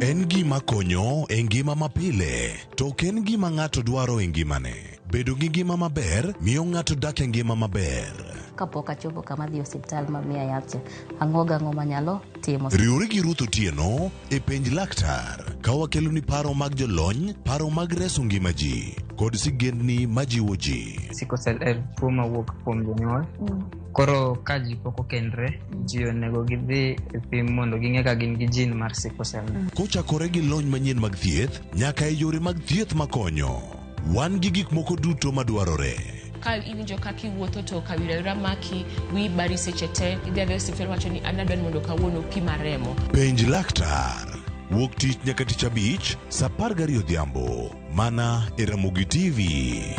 En gima konyo e ngima mapile, to ok en gima ng'ato dwaro e ngimane. Bedo gi ngima maber miyo ng'ato dak e ngima maber. Kapok achopo kama adhi e osiptal ma miya yath cha, ang'o gang'o manyalo timo. Riwri gi Ruth Otieno e Penj Laktar ka wakeloni paro mag jolony, paro mag reso ngima ji, kod sigendni majiwo ji. Sickle cell en tuo mawuok kuom jonyuol. Koro ka ji pok okendre, ji onego gidhi e pim mondo ging'e ka gin gi gene mar sickle cell. Kochakore gi lony manyien mag thieth nyaka e yore mag thieth makonyo, wan gi gik moko duto madwarore. Ka iwinjo kaka iwuotho to kawira wira maki, wiyi bari seche te, idhi adhiya e osiptal iwacho ni an adwa ni mondo kawuono pima remo. Penj laktar. Wuok tich nyaka tich abich, saa 12 odhiambo, mana e Ramogi TV.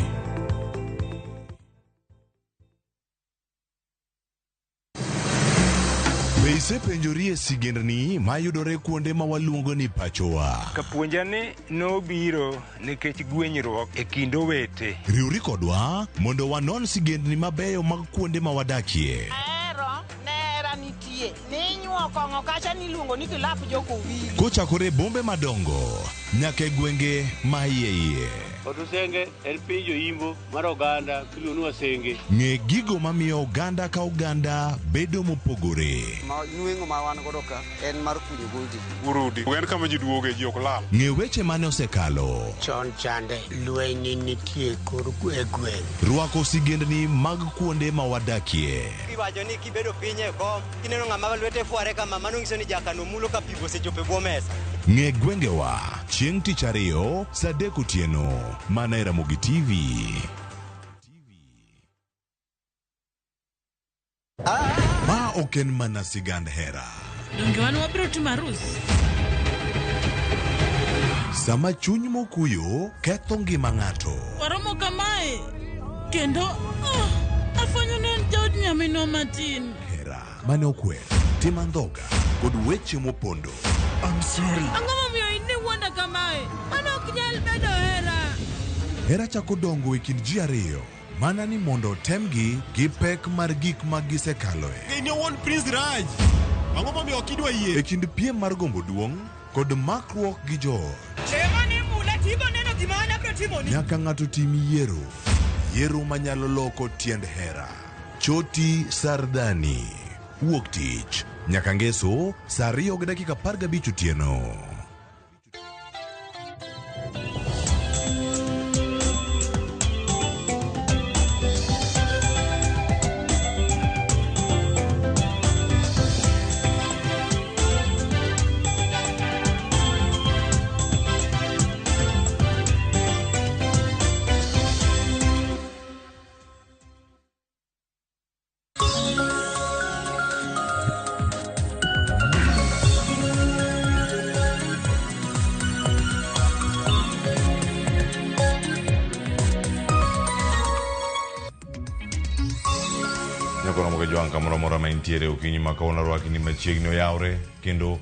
Be isepenjori e sigendni ma yudore kuonde ma waluongo ni pachowa? Kapuonja ni nobiro nikech gwenyruok e kind owete. Riwri kodwa mondo wanon sigendni mabeyo mag kuonde ma wadakie. Ahero ne hera nitie. Ninyuo kong'o kacha niluongo ni kilap jokowili. Kochakore e bombe madongo nyaka e gwenge ma iye iye. Otusenge en piny jo-Imbo mar oganda miluongo ni Wasenge. Ng'e gigo mamiyo oganda ka oganda bedo mopogore. Ma nweng'o ma wan godo ka en mar kunyo goldi. Urudi. En kama ji duoge, ji ok lal. Ng'e weche mane osekalo. Chon chande lweny nitie kor e gweng'. Rwako sigendni mag kuonde ma wadakie. Iwacho ni kibedo piny e kom, kineno ng'ama lwete fware kama, mano nyiso ni jakano mulo ka pi osechopo e bwo mesa. Ng'e gwengewa chieng' tich ariyo saa 3 otieno mana e Ramogi TV. Ma ok en mana sigand hera. Donge wan wabiro timo arus? Sama chuny mokuyo ketho ngima ng'ato. Waromo kamae kendo oh, afwenyo ni en jaod nyaminwa matin. Hera mane okwer, tim andhoga kod weche mopondo. I'm sorry. Ang'o momiyo in niwuonda kamae? Mano ok nyal bedo hera. Hera chako dongo e kind ji ariyo mana ni mondo otemgi gi pek mar gik ma gisekaloe. In owuon Prince Raj. Ang'o momiyo ok idwa yie? E kind piem mar gombo duong' kod makruok gi joot. Chiemo ni mula tibo neno gima an abiro timoni. Nyaka ng'ato tim yiero. Yiero manyalo loko tiend hera. Choti Sardani. Wuok tich nyaka ngeso saa 2 gi dakika 15 otieno. Nyakoro moke jwang' kamoro amora ma intiere okinyi ma kawuono arwaki ni machiegni oyawre kendo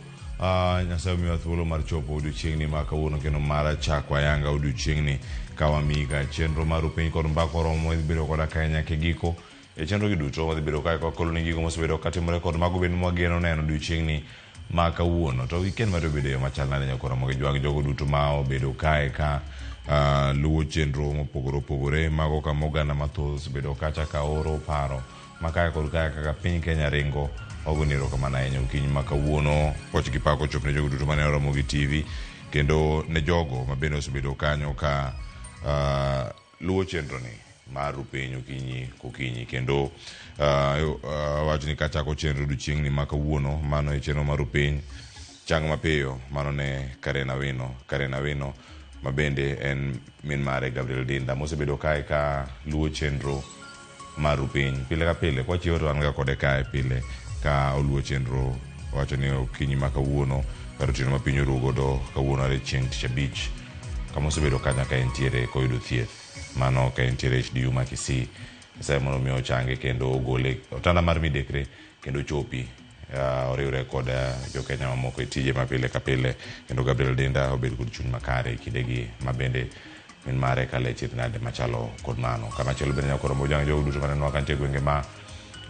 Nyasaye omiwa thuolo mar chopo odiochieng'ni ma kawuono kendo mar chako ayanga odiochieng'ni ka wamiyi ka chenro mar piny kod mbaka oromo wadhi bedo koda kae nyaka e giko. E chenro gi duto wadhi bedo kae kwakoloni gigo mosebedo katimore kod mago bende mwageno neno odiochieng'ni ma kawuono. To weekend mar obedo e yo machal nade nyakoro moke jwang' jogo duto ma obedo kae ka luwo chenro mopogore opogore mago kama oganda mathoth osebedo kacha ka oro paro ma kae kod kae kaka piny Kenya ringo. Wagoni erokamano ahinya okinyi ma kawuono. Poch gi pak ochop ne jogo duto mane Ramogi TV kendo ne jogo ma bende osebedo kanyo ka luwo chenro ni mar Rupiny okinyi kokinyi kendo awacho ni kachako chenro odiochieng'ni ma kawuono mano e chenro mar Rupiny chang mapiyo mano ne Karen Awino. Karen Awino ma bende en min mare Gabriel Dinda mosebedo kae ka luwo chenro mar Rupiny pile ka pile kwachiewo to wan ga kode kae pile ka oluwo chenro wacho ni okinyi ma kawuono kata otieno ma piny oru godo kawuono are chieng' tich abich kama osebedo ka nyaka entiere koyudo thieth mano ka entiere HDU ma Kisii. Nyasaye mondo mi ochange kendo ogole otanda mar midekre kendo chopi oriwre kod jokenya mamoko e tije ma pile ka pile kendo Gabriel Dinda obed kod chuny makare e kindegi ma bende min mare kale e chieth nade machalo kod mano. Kamachielo bende nyakoro Mojang jogo duto manenowa kantie gwenge ma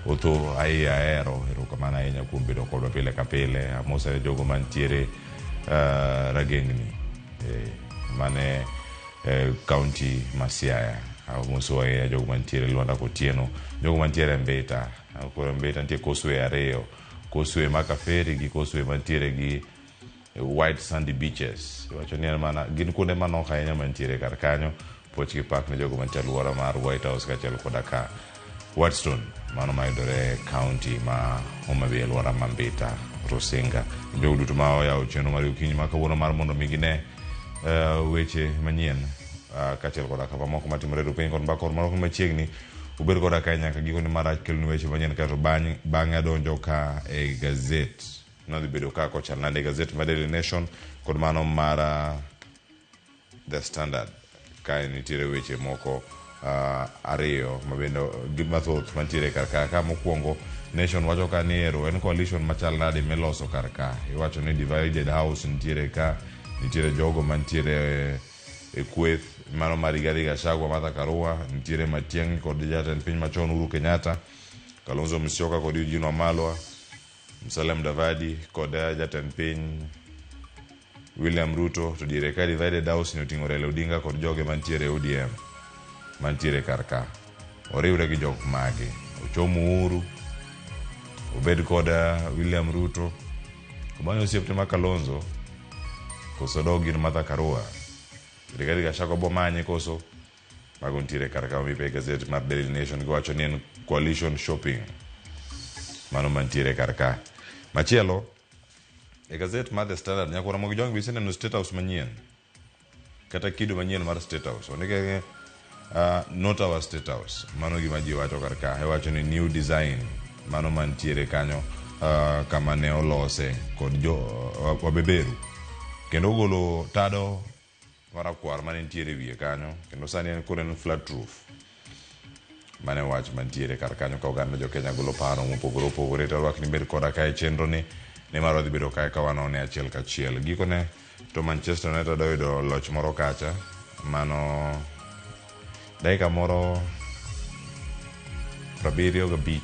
otho ahinya ahero erokamano ahinya kuom bedo kodwa pile ka pile. Amosa jogo mantiere Ragengni mane kaunti ma Siaya. Amoso ahinya jogo mantiere Lwanda Kotieno, jogo mantiere Mbita. Koro Mbita nitie causeway ariyo, causeway ma Kaferi gi causeway mantiere gi white sandy beaches. Iwacho ni en mana gin kuonde manok ahinya mantiere kar kanyo. Puoch gi pak ne jogo mantie alwora mar White House kaachiel koda ka Whitestone, mano mayudore e kaunti ma Homa Bay, alwora ma Mbita, Rusinga. Jogo duto ma oyawo chenro mar okinyi ma kawuono mar mondo mi gine weche manyien kaachiel koda ka mamoko matimore e piny kod mbaka kod moko machiegni. Ubed koda kae nyaka gikone mar kelonu weche manyien, kaeto bang'e adonjo ka e gazet nodhi bedo ka kochal nade e gazet mar Daily Nation kod mano mar The Standard. Kae nitiere weche moko ariyo mabende mathoth mantiere kar ka. Ka mokwongo Nation wacho ka ni ero en coalition machal nade miloso kar ka. Iwacho ni divided house nitiere ka, nitiere jogo mantiere e kweth mano mar Rigathi Gachagua, Martha Karua, nitiere Matiang'i kod jatend piny machon Uhuru Kenyatta, Kalonzo Musyoka kod Eugene Wamalwa, Musalia Mudavadi kod jatend piny William Ruto. To diere ka divided house ni oting'o Raila Odinga kod joge mantiere ODM mantiere kar ka. Oriwre gi jok mage, ochom Uhuru, obed kod William Ruto, omanyo osiepne ma Kalonzo, koso dog ir Martha Karua, Rigathi Gachagua bomanye koso. Mago nitiere kar ka mipe gazet mar Daily Nation. Giwacho ni en coalition shopping mano mantiere kar ka. Machielo e gazet mar The Standard, nyakora Ramogi Jwang' biseneno State House manyien kata kido manyien mar State House. Ondike "Not our State House". Mano gima ji wacho kar ka. Iwacho ni new design mano mantiere kanyo, kama ne olose kod jo wabeberu kendo ogolo tado marakwar mane nitiere e wiye kanyo, kendo sani en koro en flat roof. Mane wach mantiere kar kanyo ka oganda jo Kenya golo paro mopogore opogore. To arwakni bed koda kae chenro ni nimar wadhi bedo kae ka wanone achiel kachiel. Gikone to Manchester United oyudo loch moro kacha mano dakika moro 75,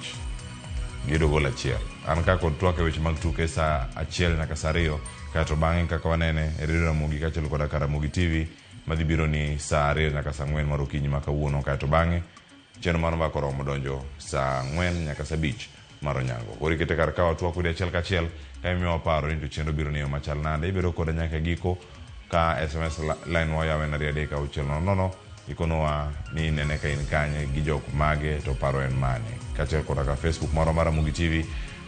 giyudo gol achiel. An ka kod twak e weche mag tuke saa 1 nyaka saa 2, kaeto bang'e kaka wanene e redio Ramogi kaachiel koda ka Ramogi TV madhi biro ni saa 2 nyaka saa 4 mar okinyi ma kawuono, kaeto bang'e chenro mar mbaka oromo donjo saa 4 nyaka saa 5 mar onyango. Koro ikete kar ka watwak kodi achiel kachiel ka imiyowa paro ni to chenro biro ni yo machal nade. Ibedo koda nyaka giko ka SMS line wa oyaw en 23600. Ikonowa ni inene ka in kanye gi jok mage to paro en mane, kaachiel koda ka Facebook marwa mar Ramogi TV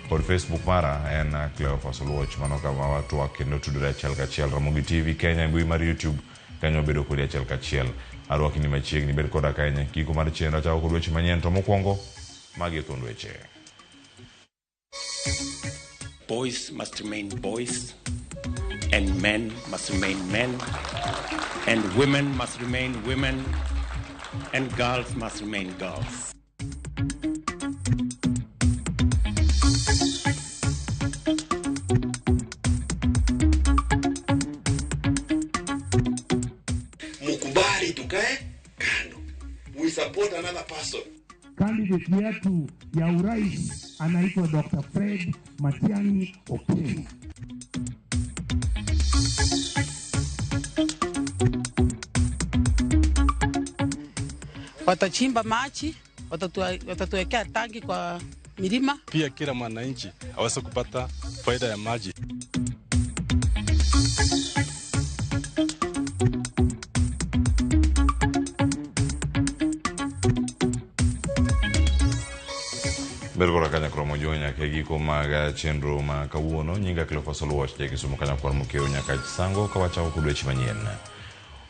kod Facebook mara en Cleophas Oluoch. Mano kama watwak kendo tudore achiel kachiel. Ramogi TV Kenya e mbui mar YouTube kanyo wabedo kodi achiel kachiel. Arwaki ni machiegni, bed koda ka e giko mar chenro. Achako kod weche manyien, to mokwongo magi e thuond weche. Boys must remain boys, and men must remain men, and women must remain women, and girls must remain girls. Mkubali tukae kando. We support another person. Candidate yetu ya urais anaitwa Dr. Fred Matiang'i Okengo. Watachimba maji, watatuwekea tangi kwa milima. Pia kila mwananchi aweze kupata faida ya maji. Ber koda kanyakla mojo nyaka e giko mag chenro ma kawuono. Nyinga Cleophas Oluoch, ja Kisumu kanyakwar mokiewo nyaka Sango ka wachako kod weche manyien.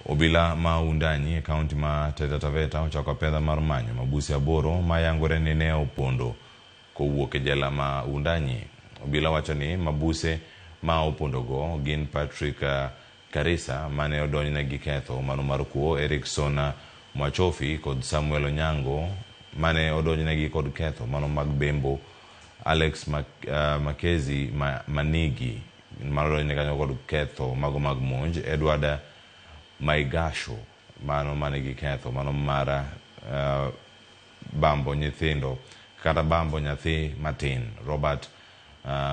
Obila ma Wundanyi e kaunti ma Taita Taveta ochako apedha mar manyo mabuse 8 ma yangore ni ne opondo kowuok e jela ma Wundanyi. Obila wacho ni mabuse ma opondogo gin Patrick Karisa mane odonjne gi ketho mano mar kuo, Erikson Mwachofi kod Samuel Onyango mane odonjnegi kod ketho mano mag bembo, Alex Makezi Manigi mane odonjne kanyo kod ketho mago mag monj, Edward Maigasho mano manigi ketho mano mar bambo nyithindo kata bambo nyathi matin, Robert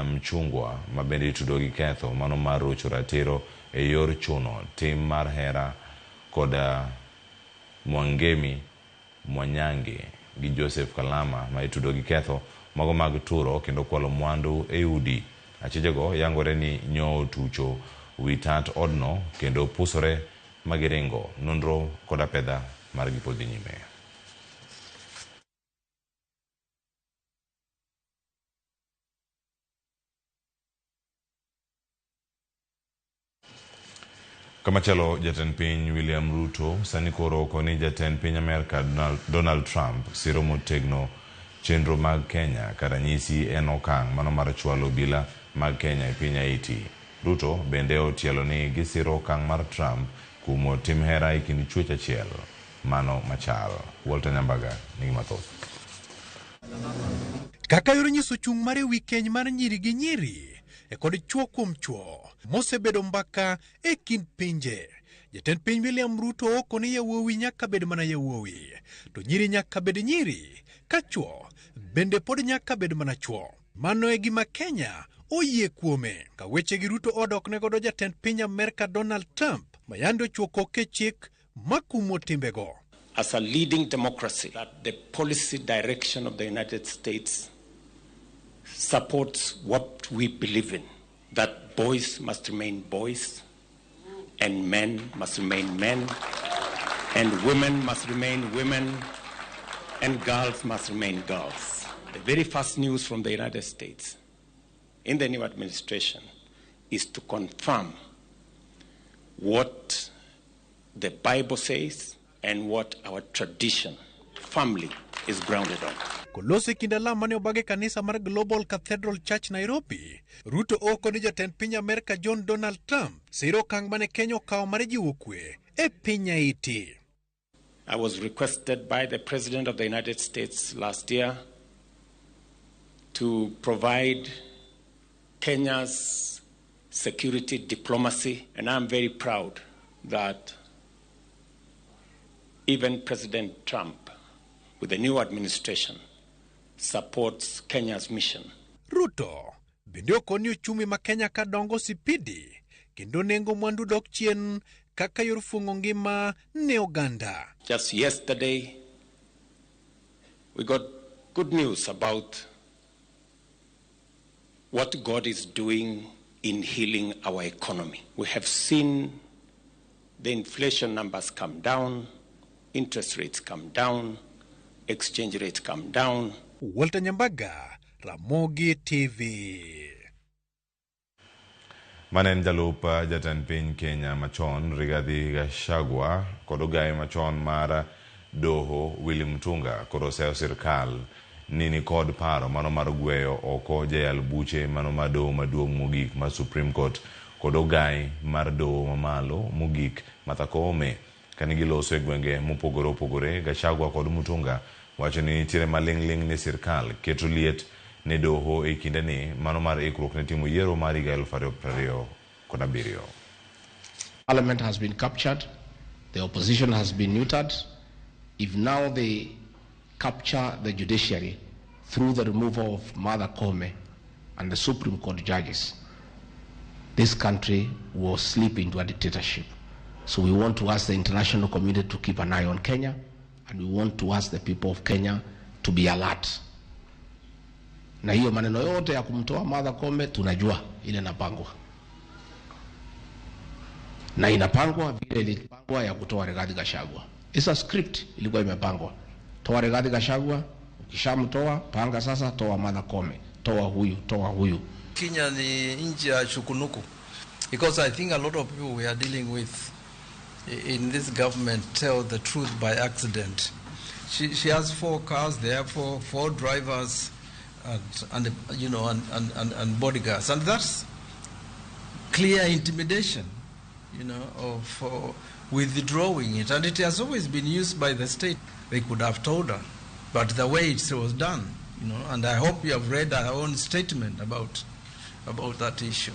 Mchungwa ma bende itudo gi ketho mano mar rocho ratiro e yor chuno tim mar hera kod Mwangemi Mwanyange gi Joseph Kalama ma itudo gi ketho mago mag turo kendo kwalo mwandu e udi. Achijego yangore ni nyo otucho wi tat odno kendo pusore magiringo. Nonro kod apedha margi pod dhi nyime. Kamachielo, jatend piny William Ruto sani koro oko ni jatend piny Amerka Donald Trump siro motegno chenro mag Kenya ka ranyisi en okang' mano mar chwalo obila mag Kenya e piny Haiti. Ruto bende otielo ni gisiro okang' mar Trump kumo tim hera e kind chwech achiel mano machal. Walter Nyambaga nigi mathoth. Kaka yor nyiso chung' mare wi keny mar nyiri gi nyiri e kod chwo kuom chwo mosebedo mbaka e kind pinje. Jatend piny William Ruto oko ni yawuowi nyaka bed mana yawuowi, to nyiri nyaka bed nyiri, ka chwo bende pod nyaka bed mana chwo. Mano e gima Kenya oyie kuome. Ka weche gi Ruto odok ne godo jatend piny Amerka Donald Trump ma yande ochuo koke chik makumo timbego. As a leading democracy, that the policy direction of the United States supports what we believe in, that boys must remain boys, and men must remain men, and women must remain women, and girls must remain girls. The very first news from the United States in the new administration is to confirm what the Bible says and what our tradition, family, is grounded on. Koloso e kind alam mane obag e kanisa mar Global Cathedral Church Nairobi, Ruto oko ni jatend piny Amerka John Donald Trump siro okang' mane Kenya okawo mar jiwo kwe e piny Haiti. I was requested by the President of the United States last year to provide Kenya's security diplomacy, and I'm very proud that even President Trump, with the new administration, supports Kenya's mission. Ruto bende okoni uchumi ma Kenya ka dongo sipidi kendo nengo mwandu dok chien kaka yor fung'o ngima ne oganda. Just yesterday, we got good news about what God is doing in healing our economy. We have seen the inflation numbers come down, interest rates come down, exchange rates come down. Walter Nyambaga, Ramogi TV. Mane en jalup jatend piny Kenya machon Rigathi Gachagua kod ogaye machon mar doho Willy Mutunga koro oseyo sirkal ni nikod paro mano mar gweyo oko jayal buche mano mar doho maduong' mogik mar Supreme Court kod ogaye mar doho mamalo mogik Martha Koome. Kane giloso e gwenge mopogore opogore, Gachagua kod Mutunga wacho ni nitiere maling' ling' ni sirkal keto liet ne doho e kindeni mano mar ikruok ne timo yiero mar higa 2027. Parliament has been captured, the opposition has been neutered. If now they capture the judiciary through the removal of Martha Koome and the Supreme Court judges, this country will slip into a dictatorship. So we want to ask the international community to keep an eye on Kenya, and we want to ask the people of Kenya to be alert. Na hiyo maneno yote ya kumtoa Martha Koome tunajua ile inapangwa, na inapangwa vile ilipangwa ya kutoa Rigathi Gachagua. It's a script ilikuwa imepangwa. Toa Rigathi Gachagua, ukishamtoa panga sasa, toa Martha Koome, toa huyu, toa huyu. Kenya ni nchi ya chukunuku because I think a lot of people we are dealing with in this government tell the truth by accident. She has 4 cars, therefore 4 drivers and you know and bodyguards, and that's clear intimidation, you know, of withdrawing it. And it has always been used by the state. They could have told her, but the way it was done, you know. And I hope you have read our own statement about that issue.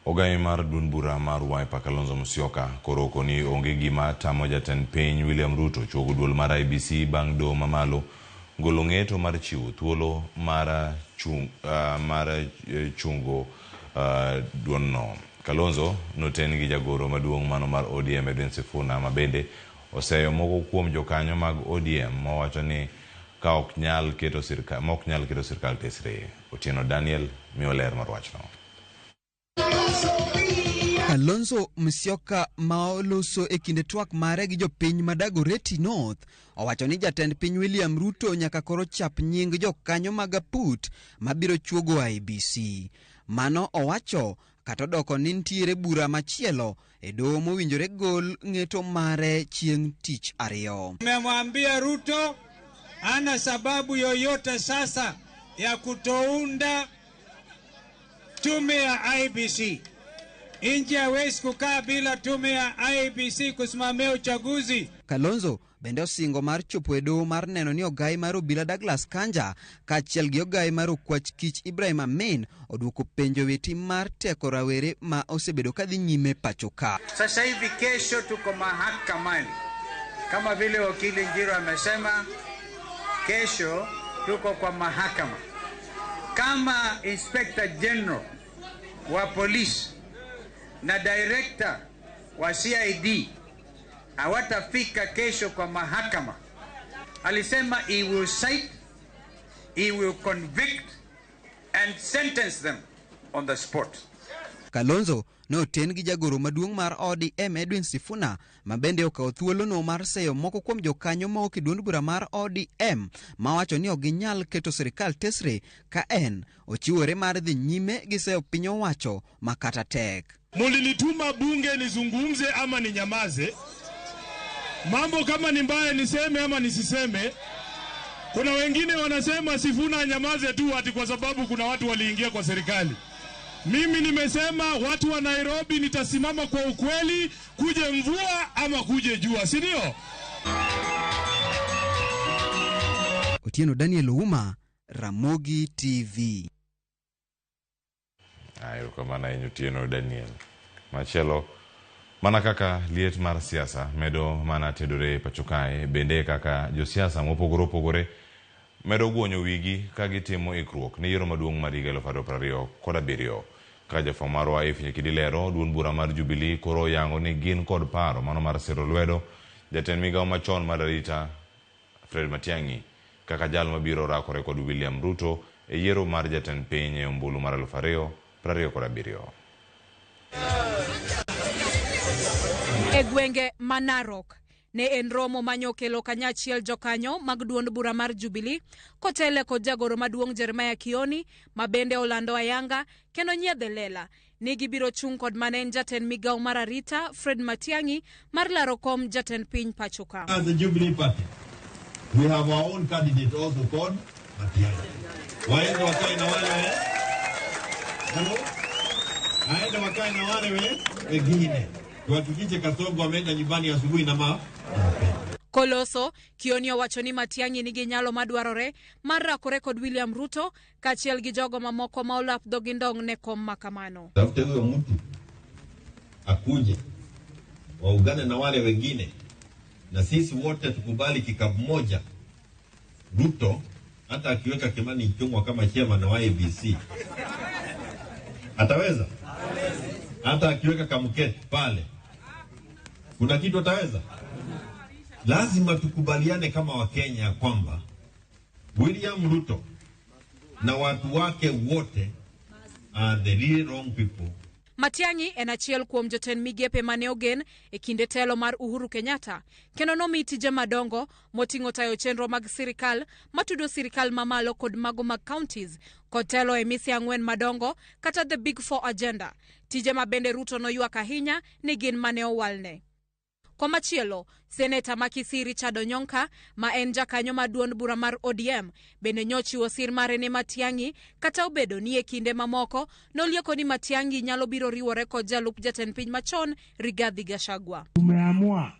Ogaye mar duond bura mar Wiper Kalonzo Musyoka koro okoni onge gima tamo jatend piny William Ruto chuogo duol mar IEBC bang' doho mamalo golo ng'eto mar chiwo thuolo mar chungo duondno. Kalonzo noten gi jagoro maduong' mano mar ODM Edwin Sifuna, ma bende oseyo moko kuom jokanyo mag ODM mowacho ni ka ok nyal keto sirkal tesre. Otieno Daniel miyo ler mar wachno. Kalonzo Musyoka ma oloso e kinde twak mare gi jopiny ma Dagoretti North owacho ni jatend piny William Ruto nyaka koro chap nying jokanyo mag aput mabiro chuogo IEBC. Mano owacho kata odoko ni nitiere bura machielo e doho mowinjore gol ng'eto mare chieng' tich ariyo. Nimemwambia Ruto ana sababu yoyote sasa ya kutounda tume ya IEBC. Nchi haiwezi kukaa bila tume ya IEBC kusimamia uchaguzi. Kalonzo bende osingo mar chopo e doho mar neno ni ogai mar obila Douglas Kanja kaachiel gi ogai mar okwach kich Ibrahim Amin oduoko penjo weti mar teko rawere ma osebedo kadhi nyime pacho ka. Sasa hivi kesho tuko mahakamani. Kama vile wakili Njiro amesema, kesho tuko kwa mahakama. Kama Inspector General wa polisi na director wa CID hawatafika kesho kwa mahakama, alisema he will cite, he will convict and sentence them on the spot. Kalonzo ne oten gi jagoro maduong' mar ODM Edwin Sifuna ma bende okawo thuolono mar seyo moko kuom jokanyo ma ok e duond bura mar ODM mawacho ni ok ginyal keto sirkal tesre ka en ochiwore mar dhi nyime gi seyo piny owacho ma kata tek. Mulinituma bunge nizungumze ama ninyamaze? Mambo kama ni mbaya niseme ama nisiseme? Kuna wengine wanasema Sifuna anyamaze tu ati kwa sababu kuna watu waliingia kwa serikali. Mimi nimesema watu wa Nairobi nitasimama kwa ukweli, kuje mvua ama kuje jua, si ndio? Otieno Daniel Ouma, Ramogi TV. Ayo kamano ahinya Otieno Daniel. Machielo, mana kaka liet mar siasa medo mana tedore pacho kae, bende kaka josiasa mopogore opogore medo guonyo wigi ka gitimo ikruok ne yiero maduong' mar higa 2027. Kaka jafwambo marwa Ifnye Kidilero, duond bura mar Jubilee koro oyango ni gin kod paro mano mar siro lwedo jatend migawo machon mar arita Fred Matiang'i kaka jal mabiro rakore kod William Ruto e yiero mar jatend piny e ombulu mar 2027. E gwenge ma Narok ne en romo manyokelo kanyachiel jokanyo mag duond bura mar Jubilee kotele kod jagoro maduong' Jeremiah Kioni ma bende olando ayanga kendo nyiedhe lela ni gibiro chung' kod mane en jatend migawo mar arita Fred Matiang'i mar laro kom jatend piny pacho ka. As the Jubilee Party, we have our own candidate also called Matiang'i. Waende wakae na wale aende wakae na wale wengine. Tuhakikishe Kasongo ameenda nyumbani asubuhi na ma. Koloso, Kioni owacho ni Matiang'i nigi nyalo madwarore mar rakore kod William Ruto kaachiel gi jogo mamoko ma olap dhogi ndong' ne kom makamano. Tafute huyo mtu akuje waungane na wale wengine na sisi wote tukubali kikapu moja. Ruto hata akiweka Kimani Ichung'wa kama chairman wa IEBC ataweza? Hata akiweka Kamket pale kuna kitu ataweza? Lazima tukubaliane kama Wakenya kwamba William Ruto na watu wake wote are the real wrong people. Matiang'i en achiel kuom jotend migepe mane ogen e kinde telo mar Uhuru Kenyatta kendo nomi tije madongo moting'o tayo chenro mag sirikal matudo sirikal mamalo kod mago mag counties kod telo e mise ang'wen madongo kata the Big Four agenda, tije ma bende Ruto noywak ahinya ni gin mane owalne. Komachielo, seneta ma Kisii Richard Onyonka ma en jakanyo mar duond bura mar ODM bende nyochiwo sir mare ne Matiang'i kata obedo ni e kinde mamoko nolieko ni Matiang'i nyalo biro riwore kod jalup jatend piny machon Rigathi Gachagua. Tumeamua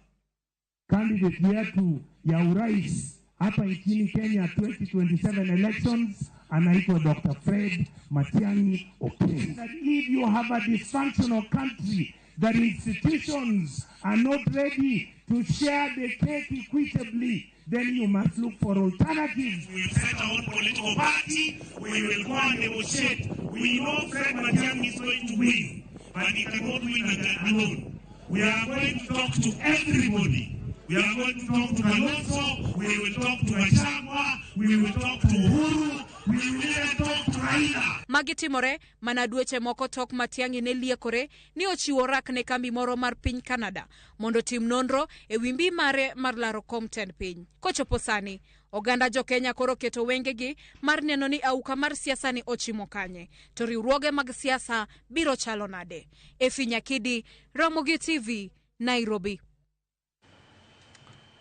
candidate yetu ya urais hapa nchini Kenya 2027 elections anaitwa Dr. Fred Matiang'i Okengo. That if you have a dysfunctional country, that institutions are not ready to share the cake equitably, then you must look for alternatives. We set our own political party. We will go and negotiate. We know Fred Matiang'i is going to win, but he cannot win alone. We are going to talk to everybody. We are going to talk to Kalonzo. We will talk to Gachagua. We will talk to Uhuru. We will even talk to Raila. Magi timore mana dweche moko tok Matiang'i ne liekore ni ochiwo rak ne kambi moro mar piny Canada mondo otim nonro e wi mbi mare mar laro kom tend piny. Kochopo sani, oganda jo Kenya koro keto wengegi mar neno ni auka mar siasa ni ochimo kanye, to riwruoge mag siasa biro chalo nade. Efi Nyakidi, Ramogi TV, Nairobi.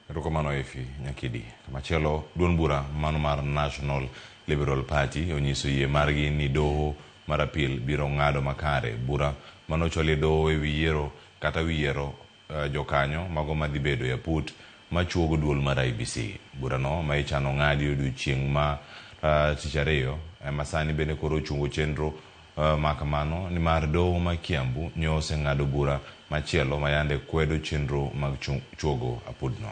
Erokamano Efi Nyakidi. Kamachielo, duond bura mano mar National Liberal Party onyiso yie margi ni doho mar apil biro ng'ado makare bura manochwal e doho ewi yiero kata wi yiero jokanyo mago madhi bedo e aput machuogo duol mar IEBC. Burano ma ichano ng'adi odiochieng' ma tich ariyo ema sani bende koro ochungo chenro ma kamano nimar doho ma Kiambu nyo oseng'ado bura machielo ma yande kwedo chenro mag chuogo apudno.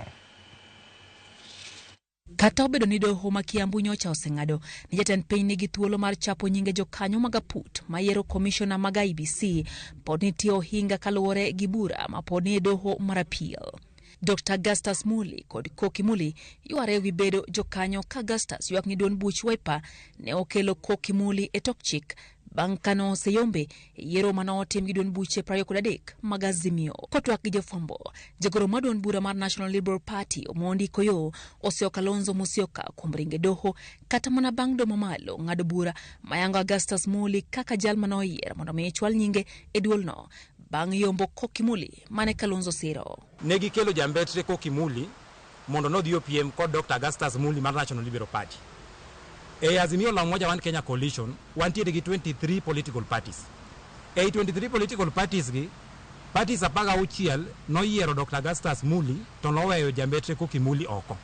Kata obedo ni doho ma Kiambu nyocha oseng'ado ni jatend piny nigi thuolo mar chapo nyinge jokanyo mag aput mayiero komishona mag IEBC, pod nitie ohinga kaluwore gi bura ma pod nie doho mar apil. Dr. Augustus Muli kod Koki Muli yware ewi bedo jokanyo ka Augustus ywak ni duond buch Wiper ne okelo Koki Muli e tok chik bang' kane oseyombe e yiero mane otim gi duond buche 23 mag Azimio. Kotwak gi jofwambo, jagoro mar duond bura mar National Liberal Party Omondi Koyo oseo Kalonzo Musyoka kuom ringo e doho kata mana bang' doho mamalo ng'ado bura mayango Augustus Muli kaka jal mane oyier mondo mi chwal nyinge e duolno bang' yombo Koki Muli mane Kalonzo siro. Ne gikelo jambetre Koki Muli mondo nodhi opiem kod Dr. Augustus Muli mar National Liberal Party. E Azimio la Umoja One Kenya Coalition wantiere gi 23 political parties. E 23 political parties gi, parties 16 noyiero Dr. Augustus Muli to noweyo jambetre Koki Muli oko.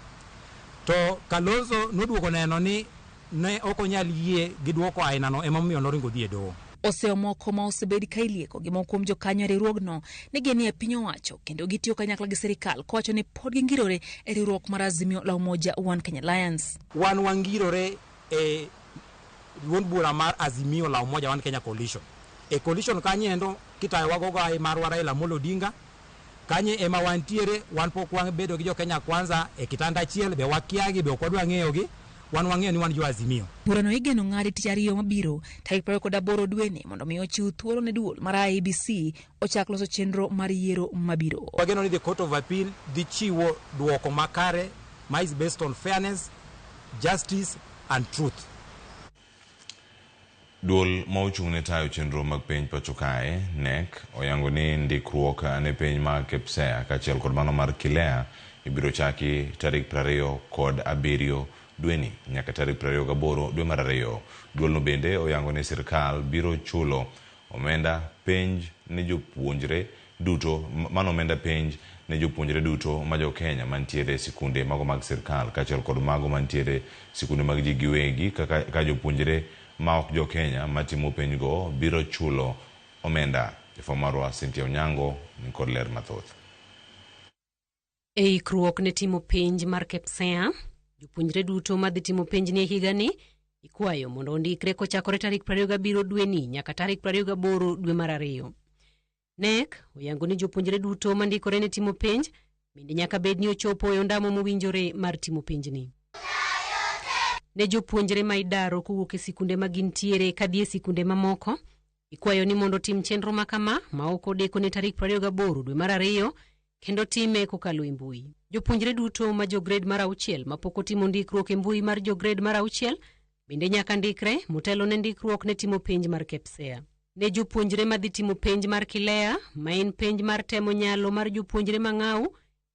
To Kalonzo noduogo neno ni ne ok onyal yie gi duoko ainano, emomiyo noringo dhi e doho. Oseo moko ma osebed ka ilieko gi moko kuom jokanyo e riwruogno ni gin e piny owacho kendo gitiyo kanyakla gi sirikal kowacho ni pod gingirore e riwruok mar Azimio la Umoja One Kenya Alliance. Wan wangirore e duond bura mar Azimio la Umoja One Kenya Coalition. E coalition kanyo kitayowa go gai marwa Raila Amolo Odinga, kanye ema wantiere, wan pok wabedo gi jo Kenya Kwanza e kitanda achiel, be wakiagi, be ok wadwa ng'eyogi, wan wang'eyo ni wan jo Azimio. Burano igeno ng'adi tich ariyo mabiro tarik 28 dweni mondo mi ochiw thuolo ne duol mar IEBC ochak loso chenro mar yiero mabiro. Wageno ni the Court of Appeal dhi chiwo duoko makare ma is based on fairness, justice and truth. Duol ma ochung' ne tayo chenro mag penj pacho kae, KNEC, oyango ni ndikruok ne penj mag KPSEA kaachiel kod mano mar KILEA ibiro chaki tarik 27 dweni nyaka tarik 28 dwe mar ariyo. Duolno bende oyango ni sirkal biro chulo omenda penj ne jopuonjre duto, mano omenda penj ne jopuonjre duto ma jo Kenya mantiere e sikunde mago mag sirkal kaachiel kod mago mantiere sikunde mag ji giwegi kaka ka jopuonjre ma ok jo Kenya matimo penjgo biro chulo omenda. Jafwambo marwa Cynthia Onyango ni kod ler mathoth. E ikruok ne timo penj mar KPSEA, jopuonjre duto madhi timo penjni e higani ikwayo mondo ondikre kochakore tarik 27 dweni nyaka tarik 28 dwe mar ariyo. KNEC oyango ni jopuonjre duto mandikore ne timo penj bende nyaka bed ni ochopo e ondamo mowinjore mar timo penjni. Ne jopuonjre ma idaro kowuok e sikunde ma gintiere kadhi e sikunde mamoko, ikwayo ni mondo otim chenro ma kama ma ok odeko ne tarik 28 dwe mar ariyo kendo time kokalo e mbui. Jopuonjre duto ma jo grade mar auchiel mapok otimo ndikruok e mbui mar jo grade mar auchiel bende nyaka ndikre motelo ne ndikruok ne timo penj mar KPSEA. Ne jopuonjre madhi timo penj mar KILEA, ma en penj mar temo nyalo mar jopuonjre mang'aw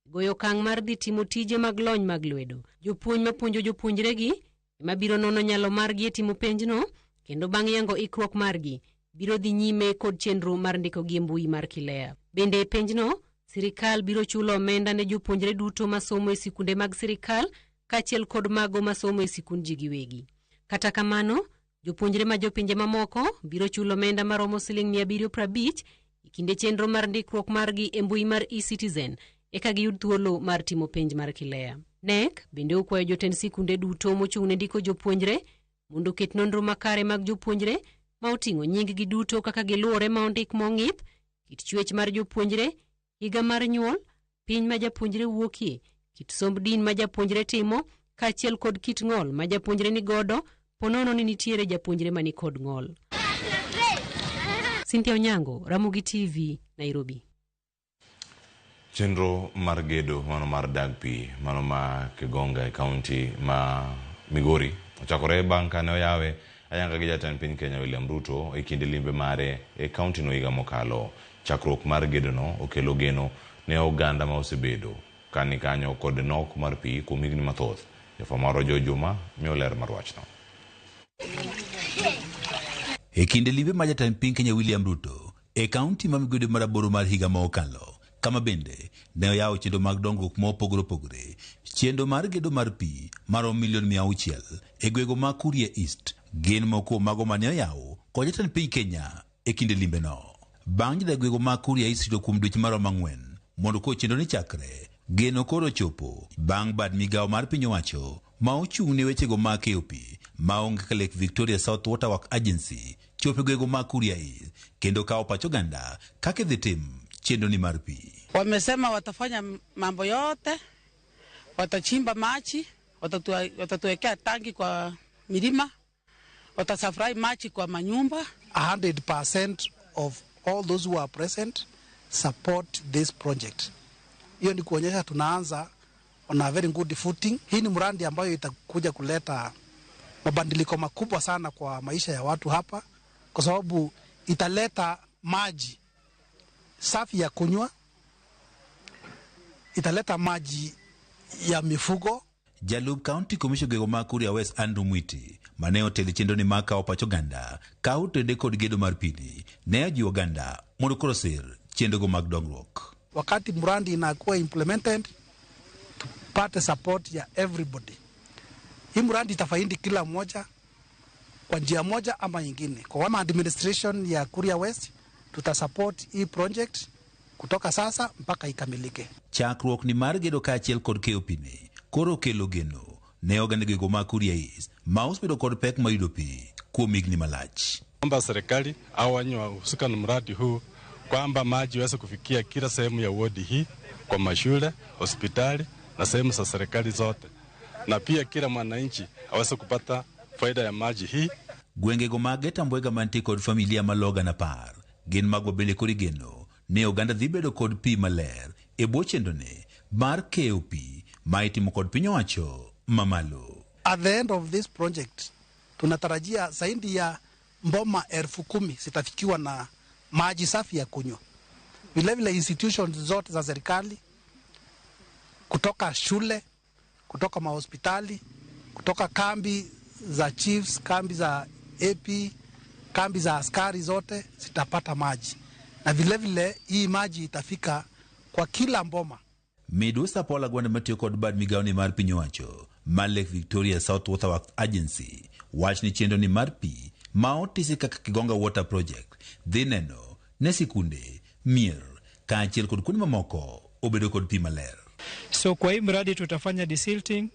goyo okang' mar dhi timo tije mag lony mag lwedo. Jopuonj mapuonjo jopuonjregi ema biro nono nyalo margi e timo penjno, kendo bang' yango ikruok margi, biro dhi nyime kod chenro mar ndikogi e mbui mar KILEA. Bende e penjno, sirikal biro chulo omenda ne jopuonjre duto masomo e sikunde mag sirikal kaachiel kod mago masomo e sikund ji giwegi. Kata kamano, jopuonjre ma jopinje mamoko biro chulo omenda maromo siling 750 kinde chenro mar ndikruok margi e mbui mar eCitizen eka giyud thuolo mar timo penj mar KILEA. KNEC bende okwayo jotend sikunde duto mochung' ne ndiko jopuonjre mondo oket nonro makare mag jopuonjre ma oting'o nying-gi duto kaka giluwore ma ondik mong'ith, kit chwech mar jopuonjre, higa mar nyuol, piny ma japuonjre wuokie, kit somb din ma japuonjre timo, kaachiel kod kit ng'ol ma japuonjre ni godo ponono ni nitiere japuonjre mani kod ng'ol. Cynthia Onyango, Ramogi TV, Nairobi. Chenro mar gedo mano mar dag pi mano ma Kegonga e kaunti ma Migori ochakore bang' kane oyawe ayanga gi jatend piny Kenya William Ruto e kinde limbe mare e kaunti no higa mokalo. Chakruok mar gedono okelo geno ne oganda ma osebedo ka ni kanyo kod nok mar pi kuom higni mathoth. Jafwambo Joe Juma miyo ler mar wachno. E kinde limbe mar jatend piny Kenya William Ruto e kaunti ma Migori mar aboro mar higa ma okalo, kama bende ne oyawo chenro mag dongruok ma opogore opogore, chenro mar gedo mar pi maromo milion 600 e gwego ma Kuria East gin moko kuom mago mane oyaw kod jatend piny Kenya e kinde limbeno. Bang' jodak gwego ma Kuria East rito kuom dweche maromo 4 mondo koro chenro ni chakre, geno koro ochopo bang' bad migawo mar piny owacho ma ochung' ne wechego mag keyo pi maonge kaka Lake Victoria South Water Work Agency chopo e gwego ma Kuria East kendo kawo pach oganda kaka idhi tim chenro ni mar pi. Wamesema watafanya mambo yote, watachimba maji, watatuwekea tangi kwa milima, watasupply maji kwa manyumba. 100% of all those who are present support this project. Hiyo ni kuonyesha tunaanza on a very good footing. Hii ni mradi ambayo itakuja kuleta mabadiliko makubwa sana kwa maisha ya watu hapa, kwa sababu italeta maji safi ya kunywa, italeta maji ya mifugo. Jalup County Commissioner gwego ma Kuria West Andrew Mwiti mane otelo chenro ni mar kawo pach oganda ka otende kod gedo mar pini ne ojiwo oganda mondo koro osir chenrogo mag dongruok. Wakati mradi inakuwa implemented, tupate support ya everybody. Hii mradi itafaidi kila mmoja kwa njia moja ama nyingine. Kwa kama administration ya Kuria West tutasupport hii project kutoka sasa mpaka ikamilike. Chakruok ni mar gedo kaachiel kod keyo pini koro kelo geno ne oganda gwego ma Kuria East ma osebedo kod pek mar yudo pi kuom higni malach. Omba serikali au wenye wahusika na mradi huu kwamba maji iweze kufikia kila sehemu ya wodi hii, kwa mashule, hospitali na sehemu za serikali zote, na pia kila mwananchi aweze kupata faida ya maji hii. Gwengego mag Getambwega mantie kod familia malo 10,000 gin mago bende koro igeno ni oganda dhi bedo kod pi maler e bwo chenroni mar keyo pi ma itimo kod piny owacho mamalo. At the end of this project tunatarajia zaidi ya mboma 10,000 zitafikiwa na maji safi ya kunywa. Vilevile institutions zote za serikali kutoka shule, kutoka mahospitali, kutoka kambi za chiefs, kambi za AP, kambi za askari zote zitapata maji, na vilevile hii maji itafika kwa kila mboma. Midusa Paul Agwanda matiyo kod bad migawo ni mar piny owacho mar Lake Victoria South Water Works Agency wach ni chenro ni mar pi ma otisi kaka Kigonga Water Project dhi neno ne sikunde, mier kaachiel kod kuonde mamoko obedo kod pi maler. So kwa hii mradi tutafanya desilting,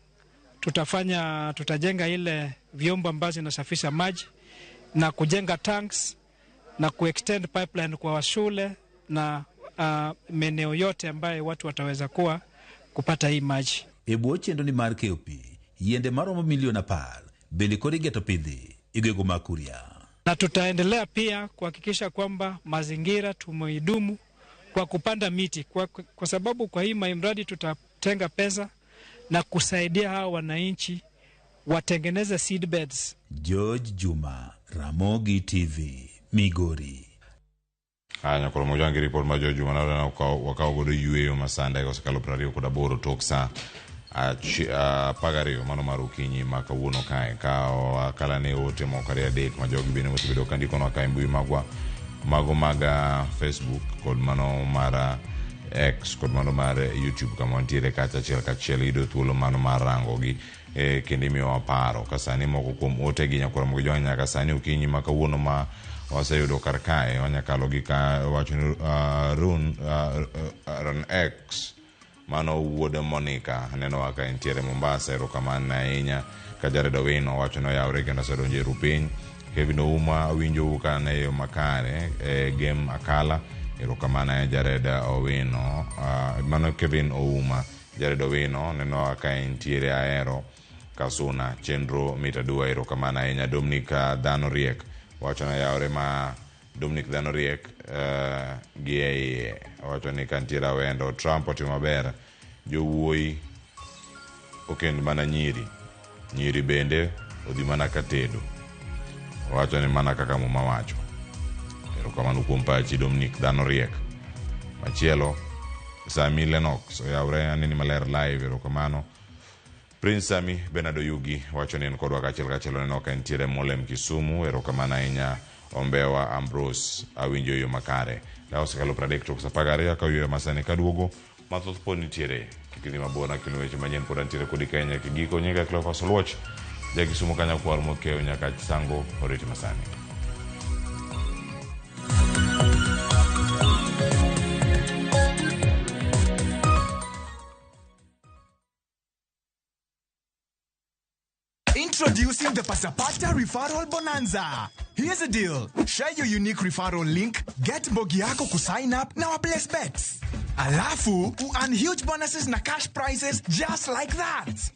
tutajenga ile vyombo ambazo zinasafisha maji na kujenga tanks na kuextend pipeline kwa shule na maeneo yote ambayo watu wataweza kuwa kupata hii maji. E bwo chenro ni mar keyo pi, yiende maromo milion 10 bende koro igeto pidhi e gwego ma Kuria. Na tutaendelea pia kuhakikisha kwamba mazingira tumeidumu kwa kupanda miti kwa sababu kwa hii mradi tutatenga pesa na kusaidia hawa wananchi watengeneze seed beds. George Juma, Ramogi TV, Migori. Aya nyakoro mojangi ripot mar George Juma naro wakawo godo yueyo ma sa dakika osekalo 28 tok sa 12 mano mar okinyi ma kawuono kae ka wakala ne ote moko 2-3 ma jogi bende osebedo ka ndikonwa ka e mbui magwa mago mag Facebook kod mano mar X kod mano mar YouTube kama wantiere kacha achiel kachiel yudo thuolo mano mar rangogi kendo imiyowa paro ka sani moko kuom ote gi nyakwara mogi jwang' nyaka sani okinyi ma kawuono ma Waseyudo kar kae wanyakalo gi ka wacho ni Run Ron X mano wuod Monica aneno ka entiere Mombasa erokamano ahinya ka Jared Owino wacho ni oyawre kendo osedonjo e rupiny Kevin Ouma awinjou ka an e yo makare e game Akala erokamano ahinya Jared Owino mano Kevin Ouma Jared Owino neno ka entiere ahero Kasuna chenro mit aduwa erokamano ahinya Dominic dhano riek wacho ni oyawre ma Dominic dhano riek gi e iye owacho ni kantiere awendo Trump otimo maber jowuoyi okend mana nyiri nyiri bende odhi mana ka tedo owacho ni mana kaka muma wacho erokamano kuom pachi Dominic dhano riek machielo Sami Lennox oyawre aneni maler live erokamano Prince Sami Bernard Oyugi wacho ni en kodwa kaachiel kachiel oneno ka entiere Molem Kisumu erokamano ahinya Ombewa Ambrose awinjo e yo makare da osekalo 30 tok sa 12 ka oyueyo masani kaduogo mathoth pod nitiere kik idhi mabor nakelo weche manyien pod antiere kodi ka nyaka giko nyinga Cleophas Oluoch ja Kisumu kanya kwar mokew nyaka Sango oriti masani. Introducing the Pasapata Referral Bonanza. Here's the deal. Share your unique referral link, get mbogi yako kusign up na waplace bets. Alafu, earn huge bonuses na cash prizes just like that.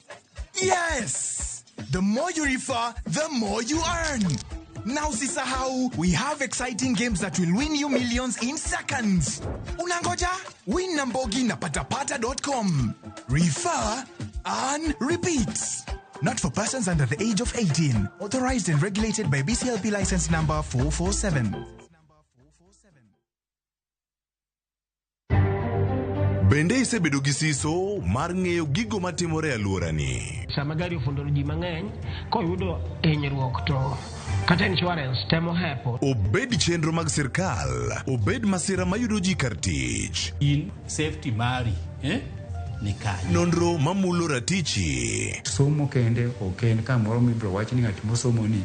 Yes! The more you refer, the more you earn. Now usisahau, we have exciting games that will win you millions in seconds. Unangoja? Win na mbogi na patapata.com. Refer, earn, repeat. Not for persons under the age of 18. Authorized and regulated by BCLP license number 447. Bende isebedo gi siso mar ng'eyo gigo matimore e alworani? Sama gari ofundo ji mang'eny koyudo hinyruok to kata insurance temo hepo. Obed chenro mag sirkal, obed masira mayudo ji kar tich. In safety mari, eh? Ni kanye? Nonro mamulo ratichi. Somo kende ok en kamoro mibiro wach ni ng'at mosomo ni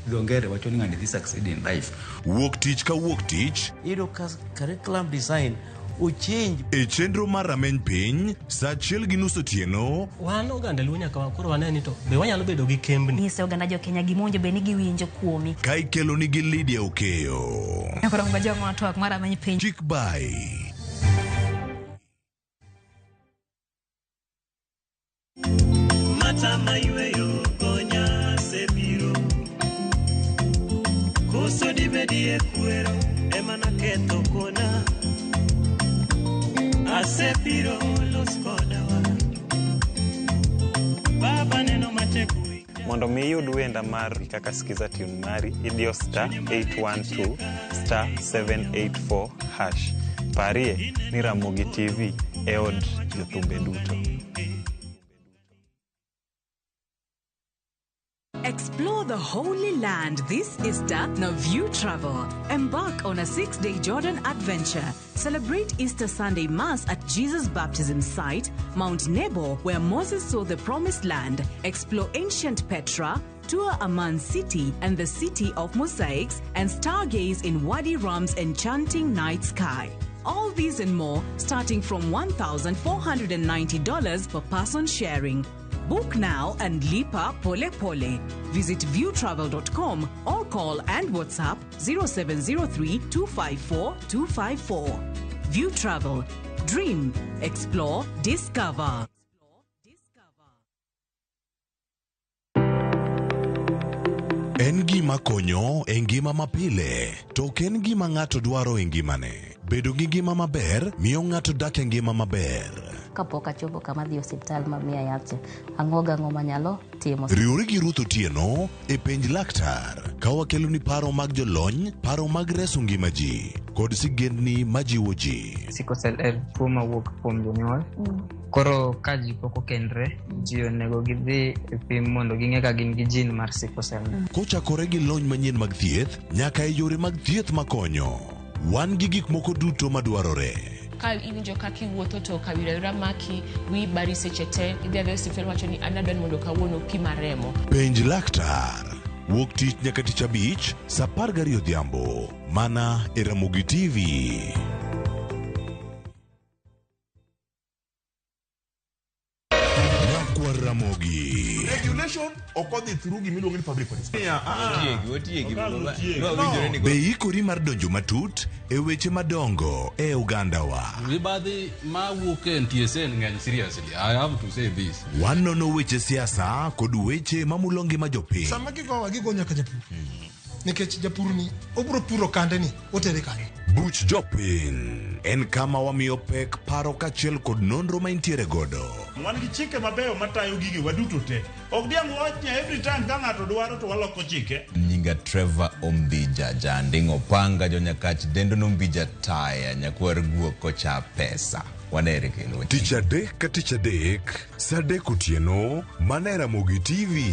dho ngere wacho ni ng'ani dhi succeed in life. Wuok tich ka wuok tich. Iyudo ka curriculum design ochange. E chenro mar rameny piny, saa 1:30 otieno. Wan oganda Luo nyaka koro wane ni to be wanyalo bedo gi kembni. Nyise oganda jo Kenya gima owinjo bed ni giwinjo kuomi. Ka ikelo nigi Lydia Okeyo. Koro ngwa twak mar rameny piny. Chik bai. Mata mayweyo konya sebiro koso dibedie kwero ema naketho kona asebiro los kodawa baba neno matek. Mondo mi iyud wenda mar kaka Skiza tune mari, idiyo star 812 star 784 hash. Parie ni Ramogi TV e od jothumbe duto. Explore the Holy Land this Easter na View Travel. Embark on a 6-day Jordan adventure. Celebrate Easter Sunday Mass at Jesus' baptism site, Mount Nebo, where Moses saw the Promised Land. Explore ancient Petra, tour Amman City and the City of Mosaics, and stargaze in Wadi Rum's enchanting night sky. All these and more, starting from $1,490 per person sharing. Book now and lipa pole pole. Visit viewtravel.com or call and WhatsApp 0703 254 254. View Travel. Dream, explore, discover. En gima konyo e ngima mapile, to ok en gima ng'ato dwaro e ngimane. Bedo gi ngima maber miyo ng'ato dak e ngima maber. Kapok achopo kama dhi osiptal ma miya yath, ang'o gang'o manyalo timo. Riwri gi Ruth Otieno e penj laktar ka wakeloni paro mag jolony, paro mag reso ngima ji kod sigendni majiwo ji. Sickle cell en tuo mawuok kuom jonyuol. Koro ka ji pok okendre, ji onego gidhi e pim mondo ging'e ka gin gi gene mar sickle cell. Kochakore gi lony manyien mag thieth nyaka e yore mag thieth makonyo. Wan gi gik moko duto madwarore. Ka iwinjo kaka iwuotho to kawira maki, wi bari seche te, idhi adhiya e osiptal wacho ni an adwa ni mondo kawuono pima remo. Penj laktar. Wuok tich nyaka tich abich, saa 12 odhiambo. Mana e Ramogi TV. Nyakwar Ramogi. Regulation ok odhi through gima iluongo ni public participation. Otiegi, otiegi. No. Be iikori mar donjo matut e weche madongo e ogandawa? Mibadhi ma wuok e NTSA ng'eny seriously. I have to say this. Wanono weche siasa kod weche mamulo ngima jopiny. Sama gigowa gigo nyaka japur. Nikech japur ni obiro puro kande ni otere kanye. Buch Jopiny en kama wamiyo pek paro kaachiel kod nonro ma intiere godo. Wan gi chike mabeyo matayo gigewa duto te. Ok diang' wawach ni every time ka ng'ato dwaro to waloko chike. Nyinga Trevor Ombija Janding' Opanga Jonyakach dendo nombija taya nyakwar guok kocha pesa. Wanere kendo. Tich adek ka tich adek, saa adek otieno, mana e Ramogi TV.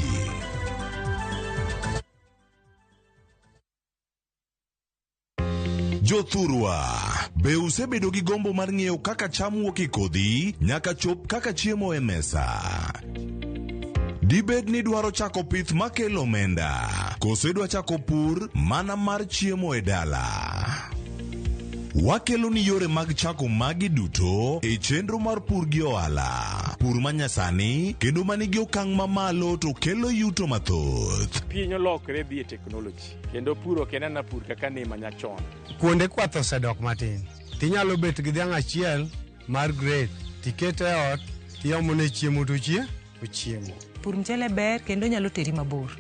Jothurwa, be usebedo gi gombo mar ng'eyo kaka cham wuok e kodhi nyaka chop kaka chiemo e mesa? Dibed ni idwaro chako pith makelo omenda, koso idwa chako pur mana mar chiemo e dala? Wakelo ni yore mag chako magi duto e chenro mar pur gi ohala. Pur manyasani kendo manigi okang' mamalo to kelo yuto mathoth. Piny olokre dhi e teknoloji kendo pur ok en ana pur kaka ne manyachon. Kuonde kwath osedok matin. Tinyalo bet gi dhiang' achiel mar grade tikete e ot tiomone chiemo to ochiemo. Pur mchele ber kendo nyalo teri mabor.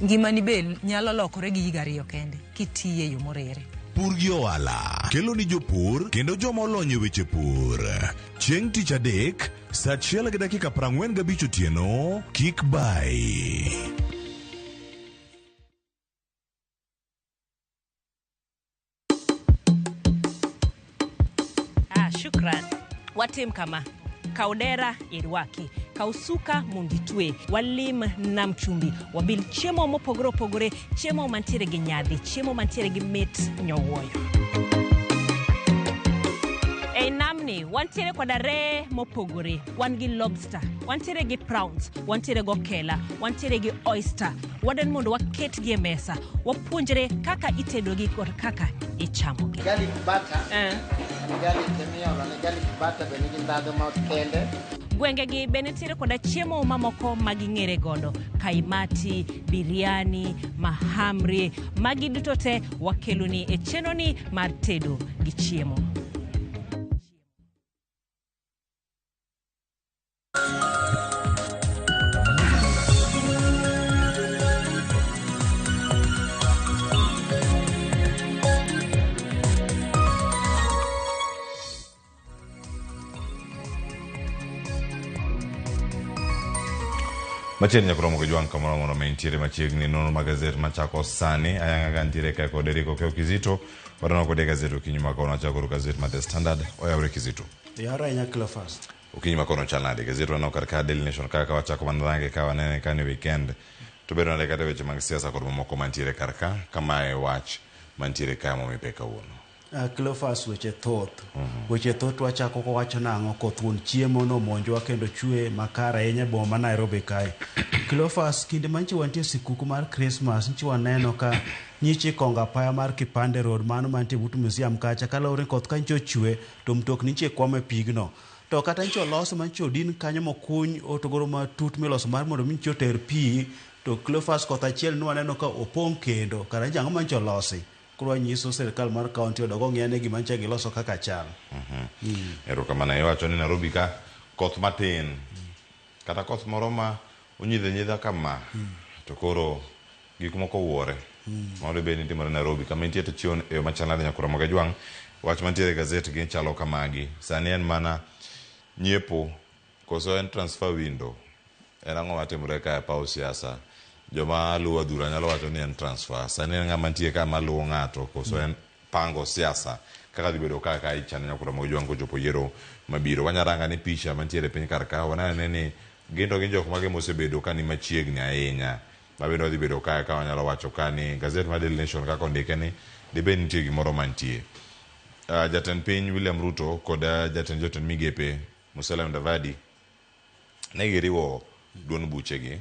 Ngimani be nyalo lokore gi higa ariyo kende kitiye e yo moriere. Pur gi ohala kelo ni jopur kendo joma olony e weche pur. Chieng' tich adek, saa achiel gi dakika 45 otieno, kik bayi. Ah, shukran. Watim kama. Kaw dera irwaki, kaw suka mondo itwe, walim nam chumbi, wabil chiemo mopogore opogore, chiemo mantiere gi nyadhi, chiemo mantiere gi mit nyowuoyo. Ei namni wantiere koda reye mopogore, wan gi lobster, wantiere gi prawns, wantiere gi okela, wantiere gi oyster. Wadwani mondo waketgi e mesa, wapuonjre kaka itedogi kod kaka ichamogi. Garlic butter. En garlic emiolo ne garlic butter be nigi ndhadhu ma kende. Gwengegi be nitiere koda chiemo mamoko ma ging'ere godo, kaimati, biryani, mahamri, magi duto te wakeloni e chenroni mar tedo gi chiemo. Machiegni nyaka romo gi jwang' kamoro amora ma intiere machiegni nono mag gazet machako sani ayanga ka nitiere kae kod Eric Okeyo Kizito wadono kode gazet okinyi ma kawuono wachako kod gazet mar The Standard oyawre Kizito. Yawre ahinya Cleophas. Okinyi ma kawuono chal nade gazet waneno kar ka Daily Nation kaka wachako mana range ka wanene ka ni weekend to bedo nade kata weche mag siasa kod mamoko mantiere kar ka kamae wach mantiere ka momi pek kawuono. Cleophas weche thoth. Weche thoth wachako kowacho nang'o koth wuon chiemo nomonjwa kendo chwe makare ahinya e boma ma Nairobi kae. Cleophas kinde manyicha wantie sikuku mar Christmas nyicha waneno ka nyicha ikongo apaya mar Kipande Road mano mantie but museum kacha kaluwore ni koth ka nyicha ochwe to mtokni nyicha kwamo e pigno. To kata nyicha olos manyicha odin kanyo mokuny otogoro matut miloso mar mondo mi nyicha oter pi to Cleophas koth achiel nwaneno ka opong' kendo kara nyicha ang'o manyicha olosi. Koro wanyiso sirkal mar kaunti odog ong'i ane gima nyicha giloso kaka chal. Erokamano. Iwacho ni Nairobi ka koth matin kata koth moro ma onyidho nyidha kama to koro gik moko wuore. Mano dibed ni timore Nairobi kama intie to chiew e yo machal nade nyakura moga jwang' wach mantiere e gazet gi chalo kamagi. Sani en mana nyiepo koso en transfer window. En ang'o matimore ka e paw siasa? Joma luwo adhula nyalo wacho ni en transfer. Sani en ng'ama nitie ka maluwo ng'ato koso en pango siasa kaka dhi bedo ka ka ichano nyakura moga jwang' kochopo yiero mabiro. Wanyaranga ni picha mantiere piny kar ka wanene ni gin to gin jok mage mosebedo ka ni machiegni ahinya. Mabende wadhi bedo kae ka wanyalo wacho ka ni gazet mar Daily Nation kaka ondike ni dibed nitie gimoro mantie. Jatend piny William Ruto kod jatend jotend migepe Musalia Mudavadi ne giriwo duond buchegi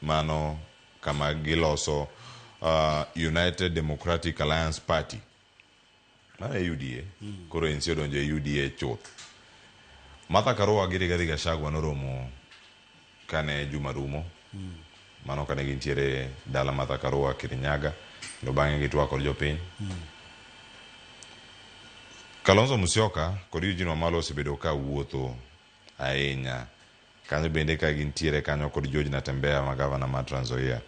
mano kama giloso United Democratic Alliance Party. Mano e UDA. Koro ANC odonjo e UDA chuth. Martha Karua gi Rigathi Gachagua noromo kane juma rumo. Mano kane gintiere dala Martha Karua Kirinyaga. Kendo bang'e gitwak kod jopiny. Kalonzo Musyoka kod Eugene Wamalwa osebedo ka wuotho ahinya. Kanyo bende ka gintiere kanyo kod George Natembeya ma gavana ma Trans Nzoia.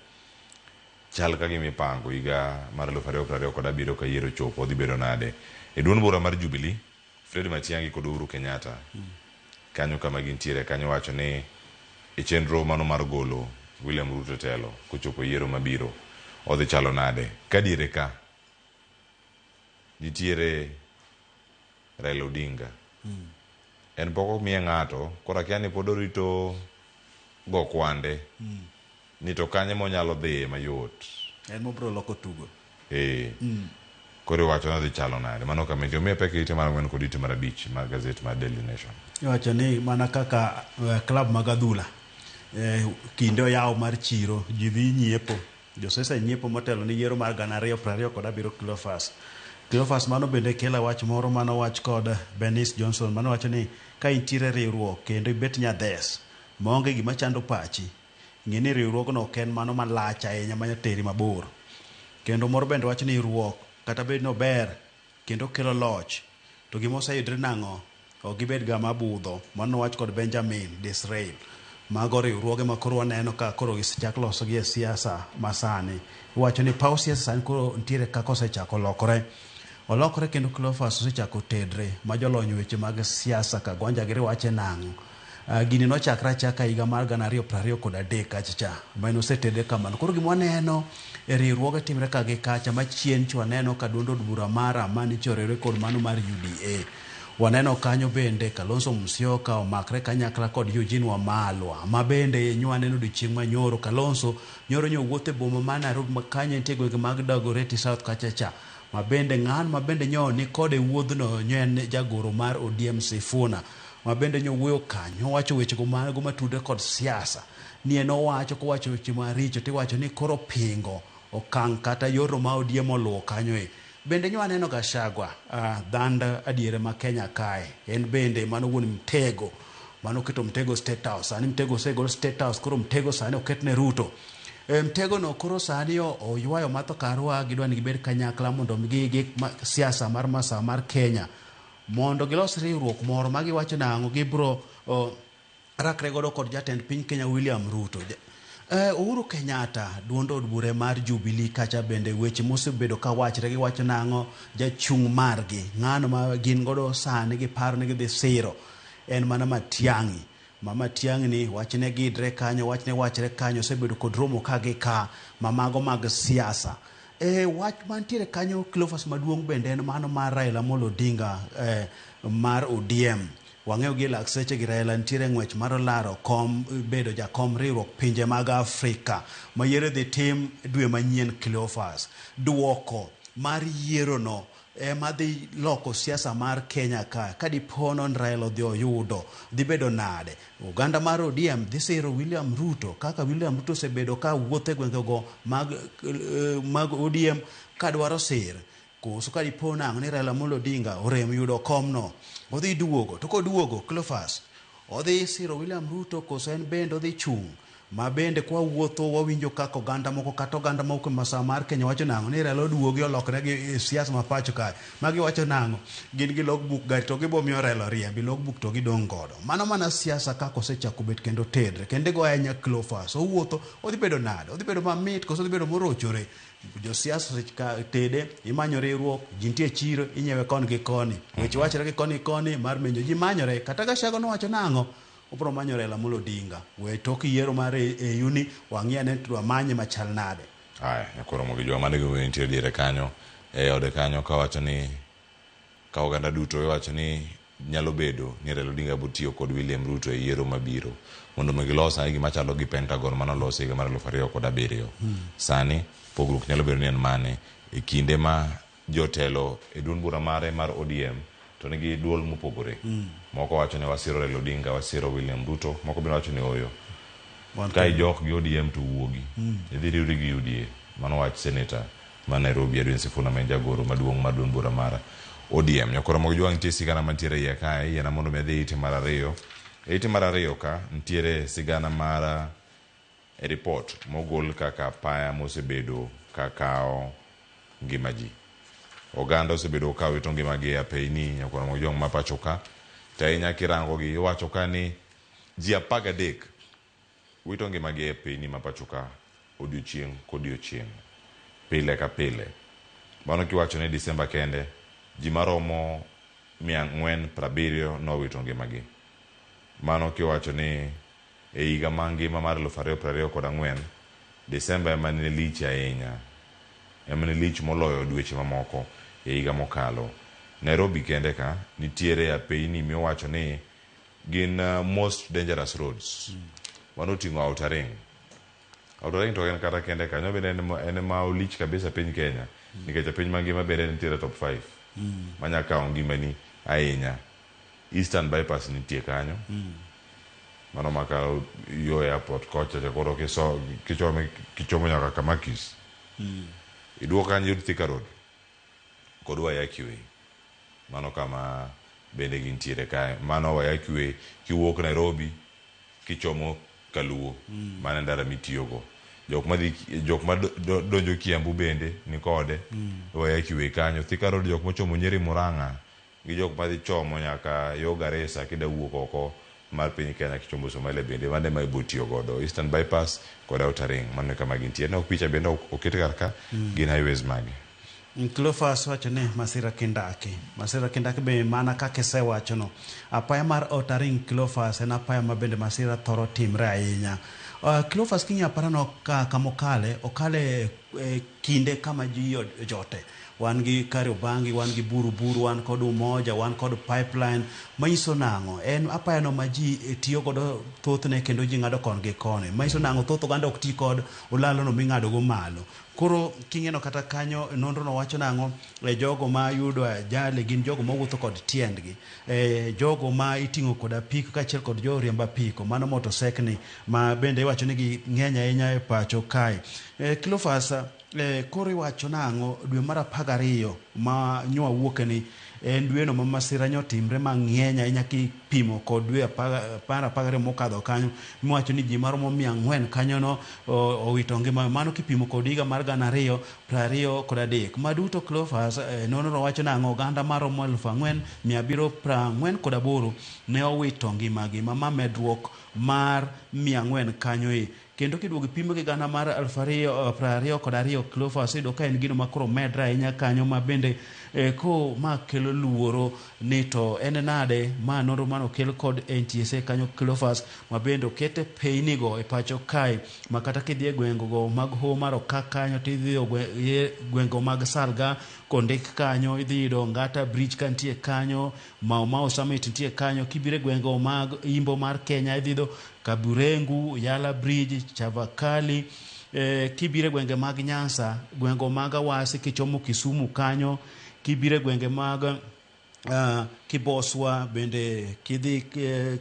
Chal ka gima ipango higa mar 2027 ka yiero ochopo dhi bedo nade. E duond bura mar Jubilee, Fred Matiang'i kod Uhuru Kenyatta kanyo kama gintiere kanyo wacho ni e chenro mano mar golo William Ruto e telo kochopo yiero mabiro odhi chalo nade. Ka diere ka nitiere Raila Odinga. En pok omiye ng'ato, koro akia ni pod orito go kwande. Ni to kanye monyalo dhiye mayot. En mobro loko tugo. Ee. Koro iwacho ni odhi chalo nade. Mano kama entie. Omiye pek e ite mar ang'wen kod ite mar abich mar gazet mar Daily Nation. Iwacho ni mana kaka club mag adhula, kinde oyaw mar chiro, ji dhi nyiepo. Josiasa nyiepo motelo ni yiero mar 2027 Cleophas. Cleophas mano bende kela wach moro mano wach kod Bernice Johnson mano wacho ni ka intiere riwruok kendo ibet nyadhes maonge gima chando pachi, ng'e ni riwruogno ok en mano malach ahinya manya teri mabor. Kendo moro bende wacho ni riwruok kata bed ni ober kendo kelo loch to gima oseyudre nang'o ok gibed ga mabudho. Mano nowach kod Benjamin Disraeli. Mago riwruoge ma koro waneno ka koro gisechak loso gi e siasa masani. Iwacho ni paw siasa sani koro nitiere kaka osechako lokore. Olokore kendo Cleophas osechako tedre ma jolony weche mag siasa Kagwanja giri wache nang'o. Gini nochakre achaka higa mar 2023 kacha cha ma en osetedre kamano. Koro gima waneno e riwruoge timre ka gi kacha ma chien cha waneno ka duond od bura mar Amani cha oriwre kod mano mar UDA. Waneno kanyo bende Kalonzo Musyoka omakre kanyakla kod Eugene Wamalwa ma bende nyo waneno odiochieng' ma nyoro Kalonzo nyoro nyo wuotho e boma ma Nairobi ma kanyo entie gwenge mag Dagoretti South kacha cha ma bende ng'ano ma bende nyo ni kode wuodhno nyo en jagoro mar ODM Sifuna ma bende nyo wuoyo kanyo owacho wechego mago matudre kod siasa ni en owacho kowacho weche maricho tiwacho ni koro pingo okang' kata yorno ma ODM oluwo kanyo e. Bende nyo aneno Gachagua, dhand adiere ma Kenya kae, en bende mano wuon Mtego, mano oketo Mtego State House. Sani Mtego osegol State House, koro Mtego sani oketne Ruto. Mtego no koro sani oywayo Martha Karua, gidwa ni gibed kanyakla mondo mi gi siasa mar masawa mar Kenya mondo gilos riwruok moro ma giwacho nang'o gibro rakre godo kod jatend piny Kenya William Ruto. Uhuru Kenyatta, duond od bura mar Jubilee kacha bende weche mosebedo ka wachre giwacho nang'o jachung' margi ng'ano ma gin godo sani giparo ni gidhi siro en mana Matiang'i. Ma Matiang'i ni wachne gidre kanyo, wachne wachre kanyo, osebedo kod romo ka gi ka ma mago mag siasa. Wach mantiere kanyo Cleophas maduong' bende en mano mar Raila Amolo Odinga mar ODM. Wang'eyo gi lak seche gi Raila nitiere ng'wech mar laro kom bedo jakom riwruok pinje mag Afrika ma yiero dhi tim dwe manyien Cleophas. Duoko mar yiero no ema dhi loko siasa mar Kenya ka ka dipo ni Raila odhi oyudo dhi bedo nade. Oganda mar ODM dhi siro William Ruto kaka William Ruto osebedo ka wuotho e gwengego mag ODM kadwaro sir. Koso ka dipo nang'o ni Raila Amolo Odinga orem yudo komno odhi duogo to koduogo Cleophas odhi siro William Ruto koso en bende odhi chung' ma bende kwa wuotho wawinjo kaka oganda moko kata oganda moko e masawa mar Kenya wacho nang'o ni Raila oduogi olokre gi siasa ma pacho kae. Magi wacho nang'o gin gi logbook gari to gibo miyo Raila riembi logbook to gidong' godo. Mano mana siasa kaka osechako bet kendo tedre kendo igoyo ahinya Cleophas owuotho odhi bedo nade odhi bedo mamit koso odhi bedo morochore. Josiasa tede imanyo riwruok ji nitie chiro inyiewe koni gi koni weche wachre gi koni gi koni mar menjo ji manyore kata Gachagua nowacho nang'o obro manyo Raila Amolo Odinga we tok yiero mar AU ni wang'i ane to wamanye machal nade. Aya, nyakoro mogi jwa mane gi nitie diere kanyo e ode kanyo kawacho ni ka oganda duto iwacho ni nyalo bedo ni Raila Odinga biro tiyo kod William Ruto e yiero mabiro mondo mi gilos ane gima chalo gi Pentagon mane olos higa mar 2007. Sani pogruok nyalo bedo ni en mane e kinde ma jotelo e duond bura mare mar ODM to nigi duol mopogore. Moko wacho ni wasiro Raila Odinga, wasiro William Ruto, moko bende wacho ni oyo. Wan Ka kod- ijok gi ODM to wuogi. Idhi riwri gi UDA. Mano wach seneta ma Nairobi Edwin Sifuna ma en jagoro maduong' mar duond bura mar ODM. Nyakoro Ramogi Jwang' nitie sigana mantiere iye kae. Yiena mondo mi adhi ite mar ariyo. E ite mar ariyo ka nitiere sigana mar e ripot mogol kaka apaya mosebedo ka kawo ngima ji. Oganda osebedo ka wito ngimagi e apeyni Nyakwar Ramogi Jwang' ma pacho ka. To ahinya kirango gi iwacho ka ni ji 13 wito ngimagi e apeyni ma pacho ka odiochieng' kodiochieng', pile ka pile. Mano kiwacho ni Disemba kende ji maromo 470 nowito ngimagi. Mano kiwacho ni e higa mangima mar 2024, Disemba ema ne lich ahinya. Ema ne lich moloyo dweche mamoko e higa mokalo. Nairobi kende ka nitiere apeyni miwacho ni gin most dangerous roads. Mano oting'o Outer Ring. Outer Ring to en kata kende kanyo bende en ema olich kabisa piny Kenya. Nikech e piny mangima bende nitiere top 5. Manya kawo ngimani ahinya. Eastern Bypass nitie kanyo. Mano maka yo airport kocha cha koro kichomo nyaka Kamakis. Iduok kanyo yud Thika Road kod Waiyaki Way. Mano kama bende gintiere kae. Mano Waiyaki Way kiwuok Nairobi kichomo Kaluo. Mano e ndara mitiyogo. Jok madhi jok ma donjo Kiambu bende ni kode. Waiyaki Way kanyo. Thika Road jok mochomo Nyeri Murang'a gi jok madhi chomo nyaka yo Garissa kida wuok oko mar piny Kenya kichomo Somalia bende mano ema ibo tiyo godo. Eastern Bypass kod Outer Ring mano e kama gintie. Aneno picha bende oket kar ka gin highways mage. Cleophas wacho ni masira kindaki. Masira kindaki be mana kaka isewachono. Apaya mar Outer Ring Cleophas en apaya ma bende masira thoro timre ahinya. Cleophas king'iyo apara no ka kamokale, okale e kinde kama ji ojote. Wan gi Kariobangi, wan gi Buruburu, wan kod Umoja, wan kod Pipeline. Manyiso nang'o? En apaya no ma ji tiyo godo thothne kendo ji ng'ado kon gi koni. Manyiso nang'o? Thoth oganda ok ti kod olalo no ming'ado go malo. Koro king'eno kata kanyo nonro no wacho nang'o? Jogo ma yudo ajali gin jogo mawuotho kod tiendgi. Jogo ma iting'o kod apiko kaachiel kod joriemb apiko, mano motosekni ma bende iwacho ni gi ng'eny ahinya e pacho kae. Cleophas, koro iwacho nang'o dwe mar 12 ma nywa wuoke ni en dweno ma masira nyotimre mang'eny ahinya kipimo kod dwe mar 12 mokadho kanyo miwacho ni ji maromo 400 kanyono owito ngima mano kipimo kod higa mar 2023. Maduto Cleophas, nonro wacho nang'o oganda maromo 4748 ne owito ngimagi ma medruok mar 400 kanyo e. Kendo kiduogo ipimo gi gana mar 2022 Cleophas iyudo ka en gino ma koro medre ahinya kanyo ma bende ko ma kelo luoro ni to en nade ma nonro mane okel kod NTSA kanyo Cleophas ma bende okete peynigo e pacho kae ma kata kidhi e gwengego mag Hoho mar Okak kanyo tidhi e gwengego mag Salga kondik kanyo idhi yudo Ngata Bridge ka nitie kanyo, Mau Mau Summit nitie kanyo, kibiro e gwengego mag Imbo mar Kenya idhi yudo Kaburengu, Yala Bridge, Chavakali, kibiro e gwenge mag Nyanza, gwengego mag Awasi kichomo Kisumu kanyo, kibiro e gwenge mag Kiboswa bende kidhi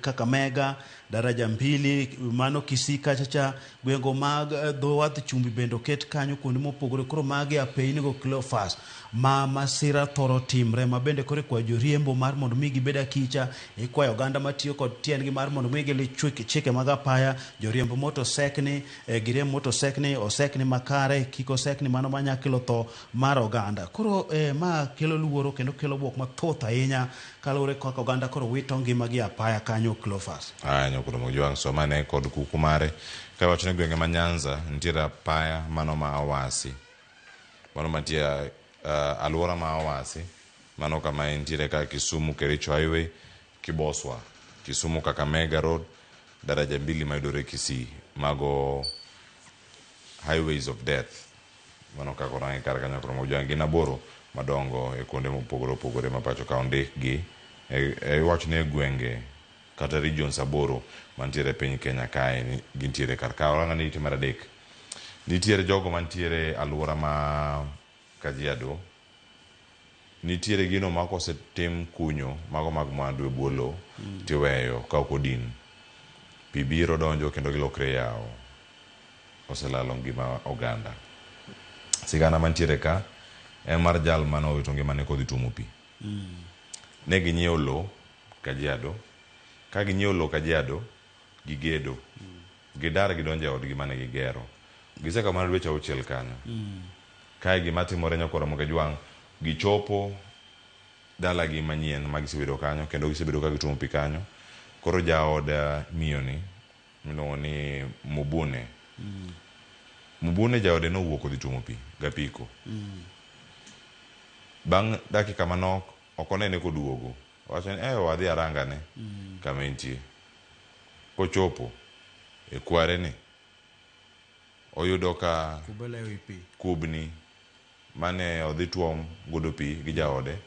Kakamega, Daraja Mbili, mano Kisii kacha cha, gwengo mag dho wadh chumbi bende oket kanyo kuonde mopogore. Koro magi apeyni go Cleophas ma masira thoro timre ma bende koro ikwayo joriembo mar mondo mi gibed akicha, ikwayo oganda matiyo kod tiendgi mar mondo mi gilu chike mag apaya, joriemb motosekni, giriemb motosekni, osekni makare, kik osekni mano manya kelo tho mar oganda. Koro ma kelo luoro kendo kelo buok mathoth ahinya kaluwore kaka oganda koro wito ngimagi e apaya kanyo Cleophas. Aya Nyakundo Mojwang' somane kod kuku mare. Ka iwacho ni gwenge ma Nyanza nitiere apaya mano ma Awasi. Mano mantie alwora ma Awasi mano kama entiere ka Kisumu Kericho Highway, Kiboswa, Kisumu Kakamega Road, Daraja Mbili mayudore Kisii. Mago highways of death. Mano kaka orangi kar kanyo Nyakundo Mojwang' gin aboro madongo e kuonde mopogore opogore ma pacho ka ondikgi iwacho ni e gwenge kata regions aboro mantiere e piny Kenya kae gintiere kar ka. Oranga ni ite mar adek. Nitiere jogo mantiere alwora ma Kajiado. Nitiere gino ma kosetim kunyo mago mag mwandu e bwo lowo tiweyo ka ok odin. Pi biro donjo kendo gilokre yawo. Oselalo ngima oganda. Sigana mantiere ka en mar jal mane owito ngimane kodhi tuomo pi. Ne ginyiewo lo Kajiado. Ka ginyiewo lo Kajiado, gigedo. Gidar gidonjo e odgi mane gigero. Gisekawo mana dweche auchiel kanyo. Kae gima timore nyakwar Ramogi Ajwang', gichopo dalagi manyien ma gisebedo kanyo kendo gisebedo ka gituomo pi kanyo. Koro jaod miyoni miluongo ni Mubune. Mubune jaode nowuok odhi tuomo pi gapiko. Bang' dakika manok ok onene koduogo. Owacho ni eh wadhi arangane kama entie. Kochopo e kware ni oyudo ka Kube lewo i pi. kubni mane odhi tuom godo pi gi jaode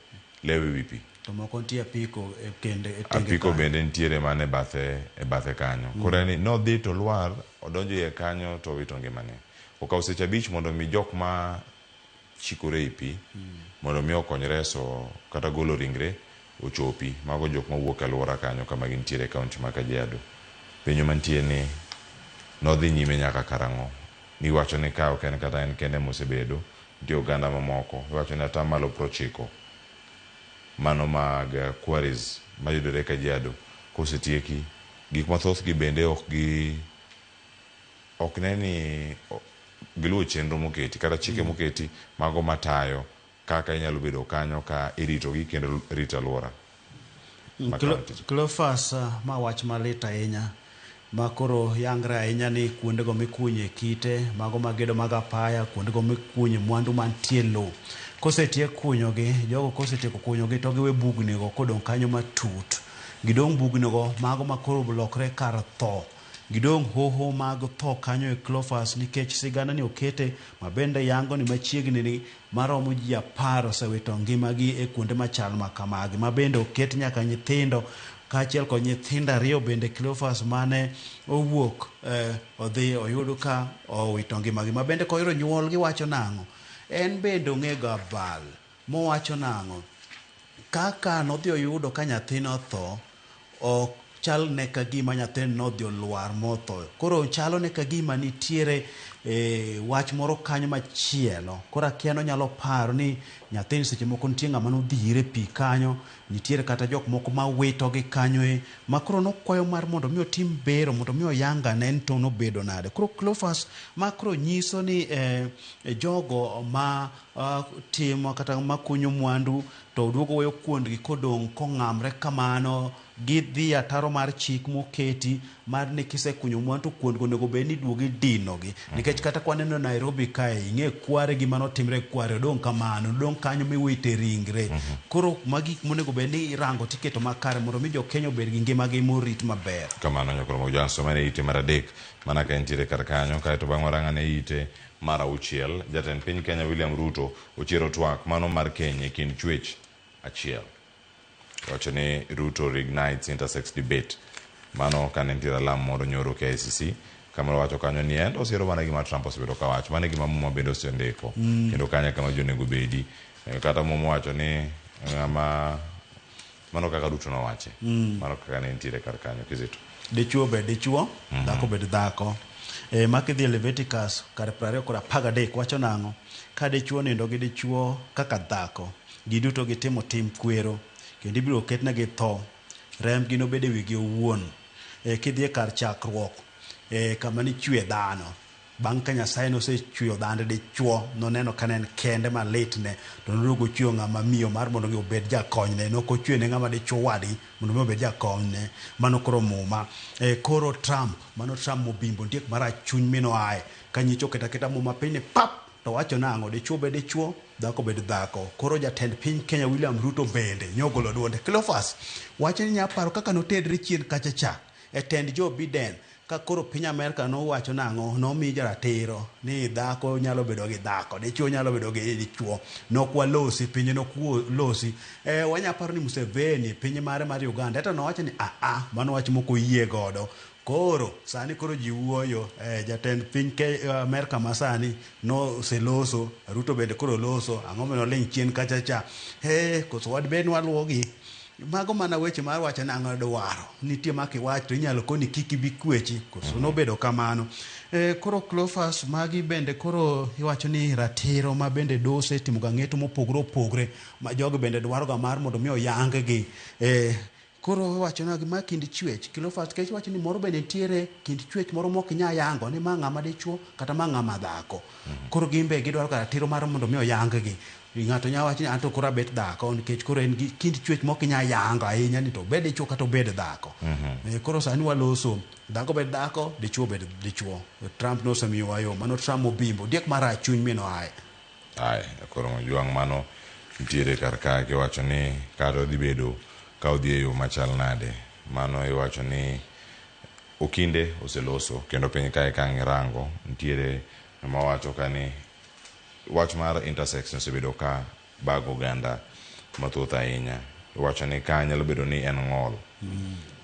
lewo e wi pi. To moko nitie apiko e kende e tenge Apiko kanyo. bende nitiere mana e bathe e bathe kanyo. Koro en ni nodhi to olwar odonjo iye kanyo to owito ngimane. Okawo seche abich mondo mi jok ma chikore ei pi mondo mi okony reso kata golo ringre ochopi. Mago jok mawuok e aluora kanyo kama gintiere e kaunti ma Kajiado. Penjo mantie ni nodhi nyime nyaka karang'o? Niwacho ni ka ok en kata en kende mosebedo, nitie oganda mamoko. Iwacho ni atamalo 90 mano mag quarries mayudore Kajiado kosetieki, gik mathoth gi bende ok gi ok ne ni giluwo chenro moketi kata chike moketi mago matayo kaka inyalo bedo kanyo ka iritogi kendo rito aluora. Ma kaunti. Cleophas, ma wach malit ahinya ma koro yangre ahinya ni kuondego mikunye kite, mago magedo mag apaya, kuondego mikunye mwandu mantie lowo. Kosetiek kunyogi, jogo kosetieko kunyogi to giwe bugnigo kodong' kanyo matut. Gidong' bugnigo mago ma koro olokre kar tho. Gidong' hoho mag tho kanyo e Cleophas nikech sigana ni okete ma bende yango ni machiegni ni maromo ji 10 osewito ngimagi e kuonde machal ma kamagi. Ma bende oket nyaka nyithindo kaachiel kod nyithindo 2 bende Cleophas mane owuok odhi oyud ka owito ngimagi. Ma bende koyudo nyuol giwacho nang'o? En bende ong'e ga bal mowacho nang'o? Kaka nodhi oyudo ka nyathine otho, ok chal ne ka gima nyathine nodhi olwar motho. Koro chalo ne ka gima nitiere wach moro kanyo machielo. Koro akia nonyalo paro ni nyathini seche moko nitie ng'ama nodhire pi kanyo, nitiere kata jok moko mawito gi kanyo e, ma koro nokwayo mar mondo mi otim bero mondo mi oyangane ni to nobedo nade. Koro Cleophas ma koro nyiso ni jogo ma timo kata makunyo mwandu to duogo weyo kuondgi kodong' kong'amre kamano, gidhi ataro mar chik moketi mar ni kisekunyo mwandu to kuondgo onego bed ni duogo idinogi. Nikech kata kwaneno Nairobi kae, ing'e kware gima notimre kware odong' kamano, odong' kanyo miwite ringre. Koro magi gik monego bed ni irango tiketo makare mondo mi jo Kenya obed gi ngimagi morit maber. Kamano nyakoro mag Johanson, mane ite mar 3 mana ka entiere kar kanyo, kaeto bang' warang'ane ite mar 6, jatend piny Kenya William Ruto ochiero twak mano mar keny e kind chwech achiel. Wacho ni Ruto reignites intersex debate. Mano kane nitiere alam moro nyoro KICC, kama wacho kanyo ni en osiero mana gima Trump osebedo ka wacho. Mano e gima Muma bende osendiko. Kendo kanyo kama ji onego bedi. Kata Muma wacho ni ng'ama mano kaka Ruto nowache. Mano kaka ne nitiere kar kanyo Kizito. Dichuo bed dichuo, dhako bed dhako. Ma kidhi e Leviticus kar 20:13 wacho nang'o? Ka dichuo nindo gi dichuo kaka dhako, giduto gitimo tim kwero, kendo ibiro ketnegi tho. Rembgi nobed e wigi owuon. Kidhi e kar chakruok, kama nichwe dhano, bang' ka Nyasaye nosechweyo dhande dichuo, noneno ka ne en kende malitne, to noduogo ochweyo ng'ama miyo mar mondo mi obed jakonyne. Nok ochweyo ne ng'ama dichuo wadgi mondo mi obed jakonyne. Mano koro Muma. Koro Trump, mano Trump mobimbo, nitie kuma rach chuny minoaye. Ka nyicho oketo aketa Muma piny ni pap, to wacho nang'o? Dichuo bed dichuo, dhako bed dhako. Koro jatend piny Kenya William Ruto bende nyogolo duonde. Cleophas wacho ni nyaparo kaka notedre chien kacha cha e tend Joe Biden. Ka koro piny Amerka nowacho nang'o, nomi jaratiro ni dhako nyalo bedo gi dhako, dichuo nyalo bedo gi dichuo. Nok walosi, pinje nok losi. Wanya paro ni Museveni piny mare mar Uganda, eto nowacho ni a mano wach mok oyie godo. Koro sani koro ji wuoyo, jatend piny Amerka masani noseloso, Ruto bende koro loso, ang'o mane oling' chien kacha cha. Koso wadbed ni waluwogi. Mago mana weche mar wacho nang'o dwaro. Nitie ma kiwach to inyalo koni kik ibi kwechi. Koso nobedo kamano. Koro Cleophas, magi bende koro iwacho ni ratiro ma bende dose timo ga ng'eto mopogore opogore ma jogi bende dwaro ga mar mondo mi oyang gi. Koro iwacho na ma kind chwech. Cleophas, kech iwacho ni moro bende nitiere kind chwech moro mok inyal yango ni ma ng'ama dichuo kata ma ng'ama dhako. Koro gin be gidwaro ga ratiro mar mondo mi oyang gi. Ng'ato nyalo wacho ni anto koro abet dhako nikech koro en gi kind chwech mok inyal yango ahinya ni to obed dichuo kata obed dhako. Koro sani waloso dhako bed dhako, dichuo bed dichuo. Trump nosemiyowa yo, mano Trump obimbo, diek marach chuny min oaye. Ae, koro Mojwang' mano nitiere kar ka kiwacho ni kata odhi bedo ka odhi e yo machal nade. Mano iwacho ni okinde oseloso kendo piny kae ka ang' irango nitiere joma wacho ka ni wach mar intersex osebedo ka bago oganda mathoth ahinya. Iwacho ni ka nyalo bedo ni en ng'ol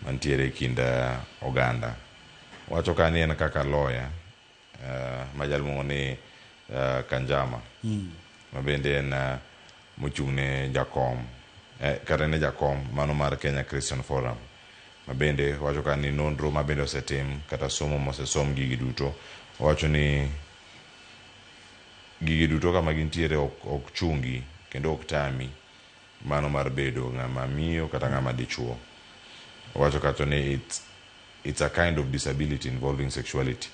mantiere e kind oganda. Wacho ka ni en kaka lawyer ma jal miluongo ni Kanjama ma bende en mochung' ne jakom kata ne jakom mano mar Kenya Christian Forum ma bende wacho ka ni nonro ma bende osetim kata somo mosesom gigi duto wacho ni gigi duto kama gintiere ok chungi kendo ok tami mano mar bedo ng'ama miyo kata ng'ama dichuo. Owacho kacho ni it's a kind of disability involving sexuality.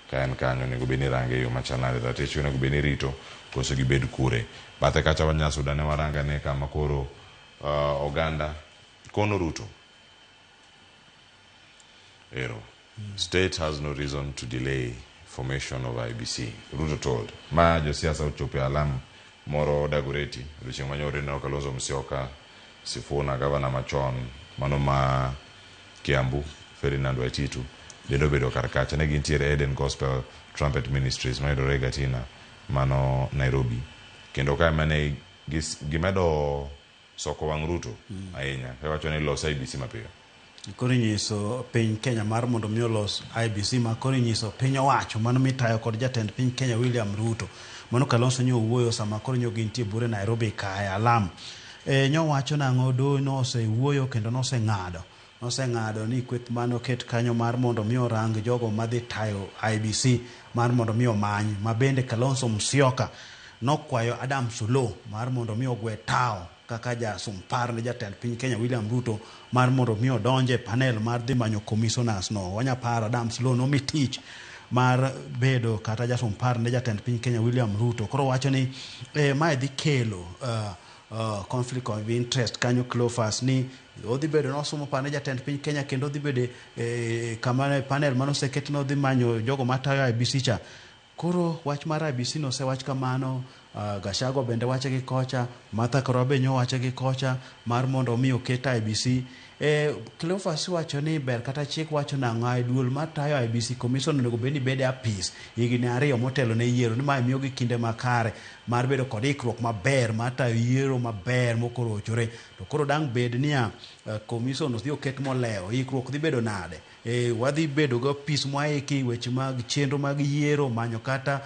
Ka en kanyo onego bed ni irange e yo machal nade, ratich onego bed ni irito koso gibed kure. Bathe kacha wanyasuda ne warangane kama koro oganda kono Ruto. Ero. State has no reason to delay formation of IEBC. Ruto told. Ma josiasa ochopo e alam moro Dagoretti. Odiochieng' manyoro ineno Kalonzo Musyoka, Sifuna, gavana machon, mano ma Kiambu, Ferdinand Waititu, bende obedo kar kacha. Ne gintiere Eden Gospel Trumpet Ministries mayudore Gatina, mano Nairobi. Kendo kae mane gimedo soko wang' Ruto ahinya. Giwacho ni los IEBC mapiyo. Koro inyiso piny Kenya mar mondo mi olos IEBC ma koro inyiso piny owacho mano mitayo kod jatend piny Kenya William Ruto. Mano Kalonzo nyo owuoyo sama koro nyo gintie bure Nairobi kae alam. Nyo wacho nang'o do nosewuoyo kendo noseng'ado. Noseng'ado ni kweth mane oket kanyo mar mondo mi orang jogo madhi tayo IEBC mar mondo mi omany. Ma bende Kalonzo Musyoka nokwayo Adam Solo mar mondo mi ogwe tao kaka jasumpar ne jatend piny Kenya William Ruto mar mondo mi odonje panel mar dhi manyo commissioners no. Wanya paro Adam Solo nomi tich mar bedo kata jasumpar ne jatend piny Kenya William Ruto. Koro wacho ni mae dhi kelo conflict of interest kanyo Cleophas ni odhi bedo nosomo par ne jatend piny Kenya kendo odhi bedo kama panel manoseket nodhi manyo jogo matayo IEBC cha. Koro wach mar IEBC nosewach kamano, Gachagua bende wache gi kocha, Martha Karua be nyowache gi kocha mar mondo mi oket IEBC. Cleophas wacho ni ber kata chik wacho nang'o e duol matayo IEBC commission onego bed ni bede apis higni 2 motelo ne yiero ni mae miyogi kinde makare mar bedo kod ikruok maber mar tayo yiero maber mokorochore. To koro dang' bed niya commission odhi oket molewo, ikruok dhi bedo nade? Wadhi bedo gi apis mwaiki weche mag chenro mag yiero manyo kata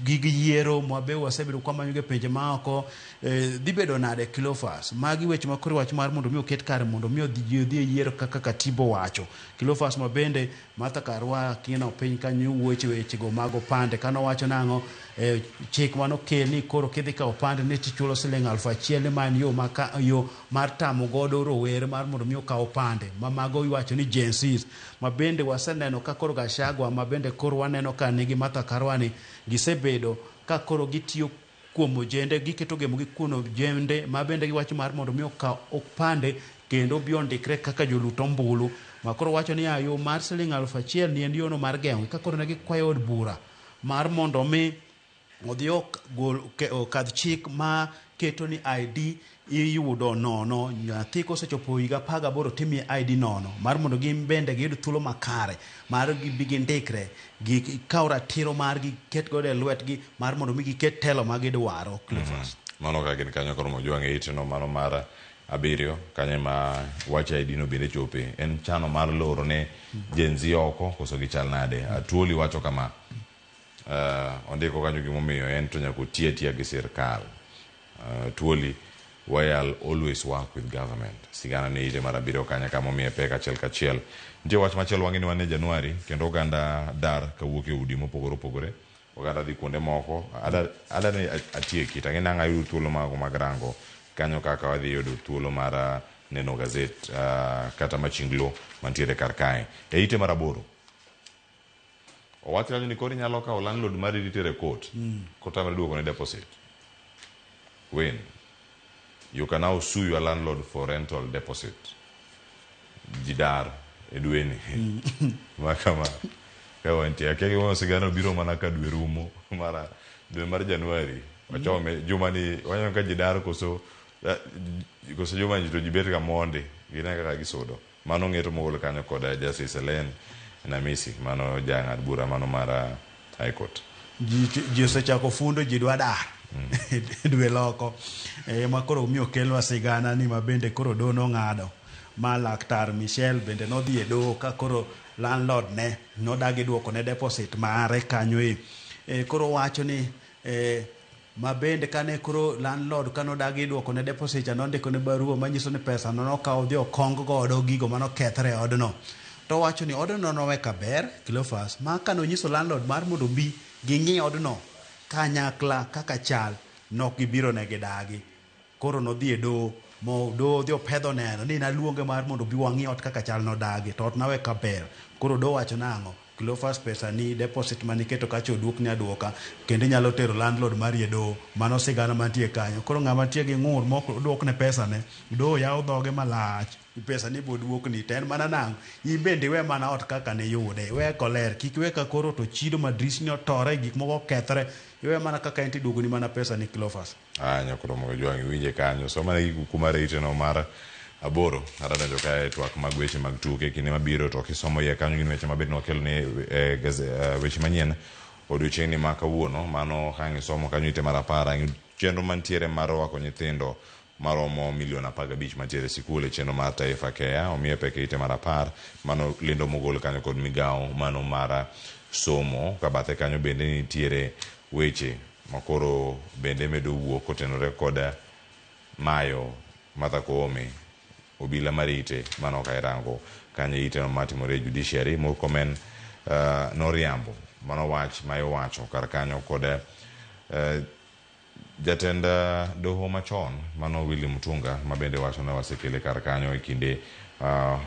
gig yiero mwabe wasebedo kwamanyo e pinje maoko. Dhi bedo nade Cleophas? Magi weche ma koro wach mar mondo mi oket kare mondo mi odhi e yiero kaka katiba owacho. Cleophas ma bende Martha Karua kino piny kanyo wuoche wechego mag opande kanowacho nang'o chik manokel ni koro kidhi kawo opande ni tichulo siling 1000 ni ma en yo mar tamo godo rowere mar mondo mi okaw opande ma mago iwacho ni Gen Zs ma bende waseneno ka koro Gachagua ma bende koro waneno ka nigi Martha Karua ni gisebedo ka koro gitiyo kuom ojende giketo gemo gi kuom ojende ma bende giwacho mar mondo mi okaw opande kendo obi ondikre kaka jolut ombulu. Ma koro wacho ni yo mar siling 1000 ni en yono mar geng'o ka koro ne gikwayo od bura mar mondo mi odhi okadh chik ma keto ni ID iyudo nono nyathi kosechopo higa 18 timiye ID nono mar mondo gin bende giyud thuolo makare mar gibi gindikre gikaw ratiro margi ket godo e lwetgi mar mondo mi giket telo ma gidwaro. Cleophas. Mano ka gin kanyo koro Mojwang' e itno mano mar 7 kanyo ma wach ID no bende chope. En chano mar loro ne Gen Z oko koso gichal nade? Atuoli wacho kama. Ondiko kanyo gimomiyo en to nyaka otiyo atiya gi sirkal. Tuoli Why I'll always work with government. Sigana ni ite mar abiriyo kanya kama omiye pek achiel kachiel. Nitie wach machielo wang'e ni wan e Januari kendo oganda dar kawuok e udi mopogore opogore. Oganda dhi kuonde moko. Ada, ada ni atieki to ang'e ni ang' ayud thuolo mago mag rango kanyo kaka wadhi yudo thuolo mar neno gazet kata machinglo mantiere kar kae. E ite mar aboro. Owach kanyo ni koro inyalo kawo landlord mari titere e court kotamre duoko ne deposit. When you can now sue your landlord for rental deposit. Ji dar e dweni. Ma kama ka wantie. Akia gimomiyo sigana biro mana ka dwe rumo mara dwe mar Januari. Wachome juma ni waneno ka ji dar koso koso juma ni to ji bet ga mondi gine kaka gisudo. Mano ng'eto mogol kanyo kod Justice Hellen Namisi mano jang'ad bura mano mar High Court. Ji osechako fundo ji dwa dar dwe loko ema koro omiyo okelnwa sigana ni ma bende koro doho nong'ado ma laktar Michelle bende nodhi e doho ka koro landlord ne nodagi duoko ne deposit mare kanyo e koro wacho ni ma bende kane koro landlord kane odagi duoko ne deposit cha nondiko ne barua manyiso ni pesa no nokawo odhi okong godo gigo manokethre e odno. To owacho ni odno nowe kaber Cleophas ma kane onyiso landlord mar mondo obi ging'i odno kanyakla kaka chal nok gibiro ne gidagi. Koro nodhi e doho mo doho odhi opedho neno ni naluonge mar mondo obi wang'i ot kaka chal nodagi to ot nawe kaber. Koro doho wacho nang'o? Cleophas pesa ni deposit maniketo kacha oduokni aduoka kendo inyalo tero landlord mari e doho. Mano sigana mantie kanyo. Koro ng'ama nitie gi ng'ur mok oduokne pesa ne, doho yawo dhoge malach pesa ni boduokni to en mana nang'o? In bende iwe mana ot kaka niyude. Iwe koler. Kik iwe ka koro to chido ma drisni otore gik moko okethre. Iwe mana kaka en tiduogoni mana pesa ni Cleophas. Aya nyakoro mogo jwang' iwinje kanyo. Soma ne gigo kuma rite no mar aboro. Kata donjo kae e twak mag weche mag tuke kinde mabiro to kisomo iye kanyo gin weche mabed nwakel ni weche manyien odiochieng'ni ma kawuono. Mano ka ang' isomo kanyo ite mar 10 ang' chenro mantiere mar rwako nyithindo maromo milion 15 mantiere e sikul e chenro mar Taifa Care omiye pek e ite mar 10. Mano lendo mogol kanyo kod migawo mano mar somo. Ka bathe kanyo bende nitiere weche makoro bende medo wuok kotenore kod mayo Martha Koome obila marite mano ka irango kanyo ite no matimore e judiciary. Murkomen noriambo mano wach ma iwacho kar kanyo kod jatend doho machon mano Willy Mutunga ma bende wacho ni wasekele kar kanyo e kinde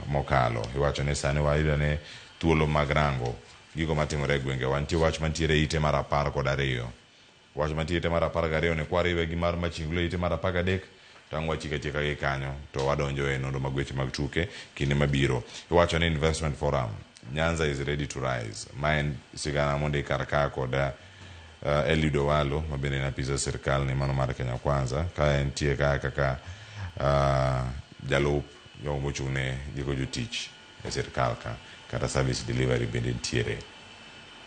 mokalo. Iwacho ni sani wayudo ne thuolo mag rango gigo matimore e gwengewa. Nitie wach mantiere ite mar 12. Wach mantie ite mar 12 ni kwariwe gi mar Machinglo e ite mar 13 to ang' wachiko achieka gi kanyo to wadonjo e nonro mag weche mag tuke kinde mabiro. Iwacho ni Investment Forum Nyanza is ready to rise. Ma en sigana mondik kar ka kod Eliud Owalo ma bende en apisa sirkal ni mano mar Kenya Kwanza ka entie ka kaka jalup jogo mochung' ne gigo jotich e sirkal ka kata service delivery bende nitiere.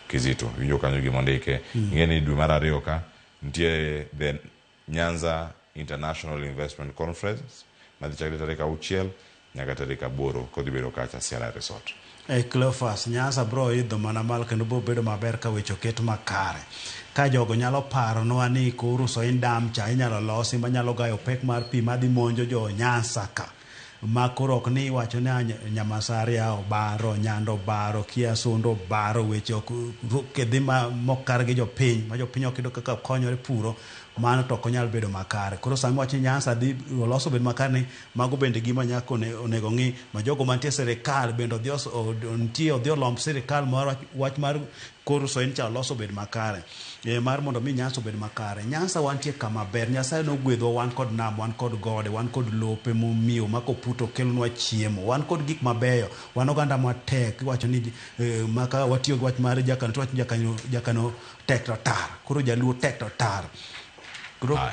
Kizito winjo kanyo gima ondike. Ing'e ni dwe mar 2 ka nitie the Nyanza International Investment Conference madhi chakre tarik 6 nyaka tarik 8 kodhi bedo kacha Siala Resort. Cleophas, Nyanza bro idho mana malo kendo bro bedo maber ka weche oket makare. Ka jogo nyalo paronwa ni koro Soin Dam cha inyalo losi manyalo gayo pek mar pi madhi monjo jo Nyanza ka. Ma koro ok ni iwacho ni Nyamasaria obaro, Nyando obaro, Kia Sondo obaro, weche ok kedhi ma mok kar gi jopiny, ma jopiny ok yudo kaka konyore puro, mano to ok onyal bedo makare. Koro sama iwacho ni Nyanza dhi oloso obed makare ni mago bende gima nyaka onego ng'i ma jogo mantie e sirikal bende odhi nitie odhi olomb sirikal mar wach mar koro Soin cha olos obed makare. Mar mondo mi Nyanza obed makare. Nyanza wantie kama ber. Nyasaye nogwedhwa wan kod nam, wan kod gode, wan kod lope momiyo ma koputo kelonwa chiemo. Wan kod gik mabeyo. Wan oganda matek. Iwacho ni maka watiyo gi wach mar jakano to iwacho ni jakano tek to tar. Koro jaluo tek to tar.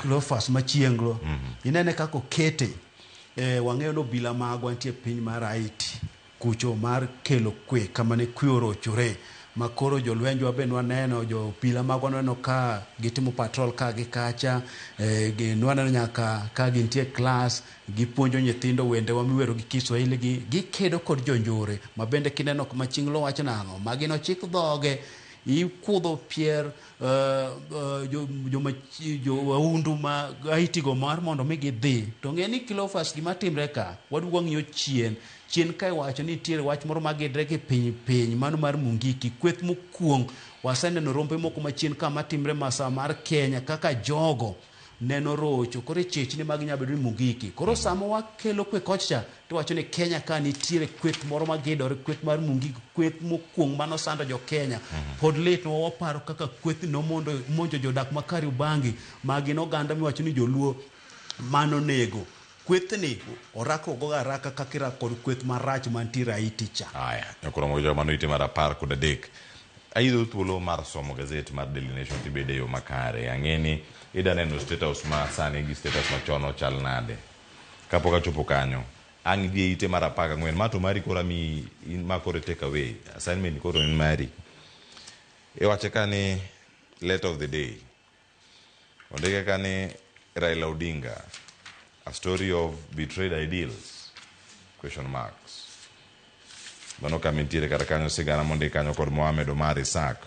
Cleophas machienglo. Inene kaka okete. Wang'eyo ni obila magwa nitie piny mar Haiti. Kucho mar kelo kwe kama ne kwe orochore ma koro jolwenjwa be nwaneno jopila magwa nwaneno ka gitimo patrol ka gi kacha nwaneno nyaka ka gintie klas gipuonjo nyithindo wendewa miwero gi Kiswahili gi gikedo kod jonjore ma bende kineno kuma chieng' lo wacho nang'o ma gin ochik dhoge. Ikudho pier joma jo waundu ma Haiti go mar mondo mi gidhi. To ng'e ni Cleophas gima timre ka, waduogo wang'iyo chien. Chien ka iwacho ni nitiere wach moro magidre gi piny piny, mano mar Mungiki, kweth mokuong'. Waseneno rombe moko machien ka matimre masawa mar Kenya kaka jogo neno rocho. Koro ichich ni magi nyalo bedo ni Mungiki. Koro sama wakelo kwe kocha cha, to wacho ni Kenya ka nitiere kweth moro magidore, kweth mar Mungiki, kweth mokuong' manosando jo Kenya. Pod litnwa waparo kaka kweth nomondo monjo jodak ma Kariobangi, ma gin oganda miwacho ni joluo manonego. Kwethni orako go araka kaka irako kod kweth marach mantiere Haiti cha. Aya, nyakoro mojo mano ite mar 13. Ayudo thuolo mar somo gazet mar Daily Nation tibede e yo makare. Ang'e ni ida neno State House ma sani gi State House machon ochal nade. Kapok achopo kanyo, ang' idhi e ite mar 14. Ma to mari koro amiyi, in ma koro take away. Assignment koro en mari. Iwache ka ni letter of the day. Ondike ka ni Raila Odinga, a story of betrayed ideals, question marks. Mano kama intiere kar kanyo sigana mondik kanyo kod Mohamed Omar Isaac.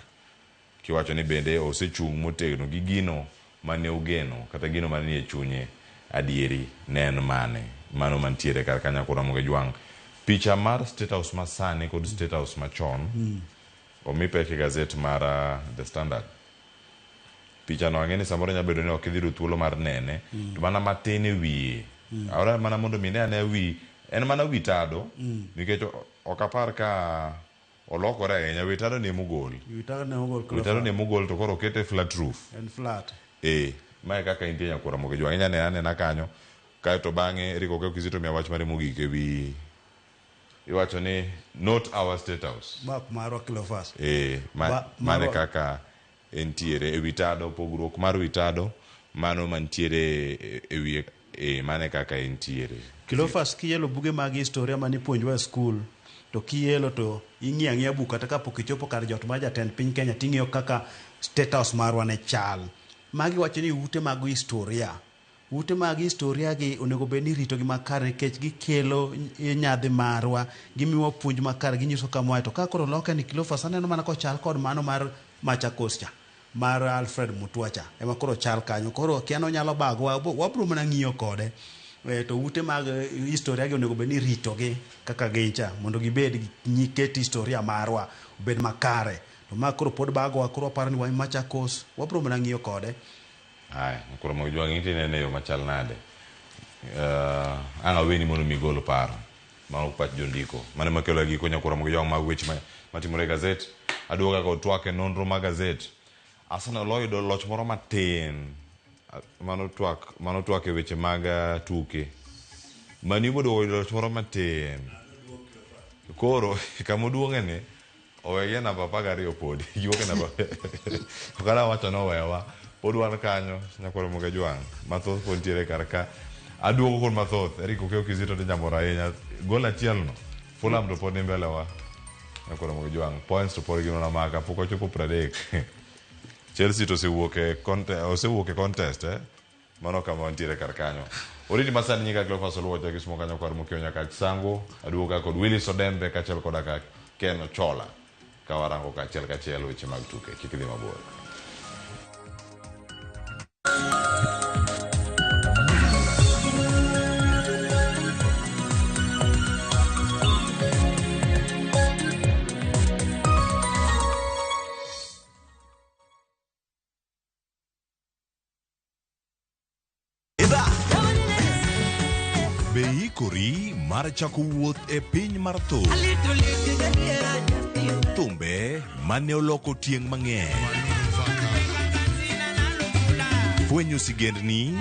Kiwacho ni bende osechung' motegno gi gino mane ogeno kata gino mane nie chunye adieri ne en mane. Mano mantiere kar kanyo kod Ramogi Jwang'. Picha mar State House masani kod State House machon omi pek e gazet mar The Standard. Picha no ang'e ni samoro nyalo bedo ni ok idhi yudo thuolo mar nene, to mana matin e wiye. Ahora mana mondo mi ine ane wi, en mana wi tado, nikech ok apar ka olokore ahinya, wi tado ni emogol. Wi tado ne ogol. Wi tado ni emogol to koro okete flat roof. En flat. Mae kaka intie nyakwar Ramogi Jwang'. Inya nene anena kanyo, kaeto bang'e Eric Okeyo Kizito miya wach mare mogik e wi iwacho ni not our State House. Mak marwa Cleophas. Mane kaka entiere e wi tado, pogruok mar wi tado mano mantiere e wiye, mane kaka entiere. Cleophas kiyelo buge mag historia manipuonjwa e skul, to kiyelo to ing'iyo ang'iya buk kata kapok ichopo kar jot mar jatend piny Kenya ting'iyo kaka State House marwa ne chal. Magi wacho ni ute mag historia. Ute mag historia gi onego bed ni iritogi makare nikech gikelo nyadhi marwa, gimiwa puonj makare, ginyiso kama wae. To ka koro loke ni Cleophas aneno mana kochal kod mano mar Machakos cha, mar Alfred Mutua cha, ema koro chal kanyo. Koro akia ni onyalo bagowa, wabro mana ng'iyo kode. To ute mag historia gi onego bed ni iritogi kaka gin cha, mondo gibed ket historia marwa obed makare. To ma koro pod bagowa, koro waparo ni wan Machakos, wabro mana ng'iyo kode. Aya, koro Ramogi Jwang' intie nene e yo machal nade? Ang' aweni mondo mi igol paro. Mano pach jondiko. Mano ema kelo giko nyakwar Ramogi Jwang' mag weche matimore e gazet. Aduoga kod twak e nonro mag gazet. Arsenal oyudo loch moro matin. Mano twak e weche mag tuke. Man U boduogo oyudo loch moro matin. Koro kama oduong'e ni owegi e namba 12 podi. Giwuok e namba. Ok adwa wacho ni owewa. Pod wan kanyo nyakwar Ramogi Jwang'. Mathoth pod nitiere kar ka. Aduogo kod mathoth. Eric Okeyo Kizito to nyamoro ahinya. Gol achiel no. Fulham to pod ni mbele wa. Nyakwar Ramogi Jwang'. Points to pod gin mana maka. Pok ochopo 30. Chelsea to osewuok e contest, Mano kama wantiere kar kanyo. Oriti masani nyinga Cleophas Oluoch Kisumo kanyo kar Mokio nyaka Sango. Aduogo ka kod Willis Odembe kaachiel koda ka Ken Ochola. Ka warango kaachiel kachiel weche mag tuke. Kik idhi mabor. Be ikori mar chako wuoth e piny mar thum? Thumbe mane oloko tieng' mang'eny. Fwenyo sigendni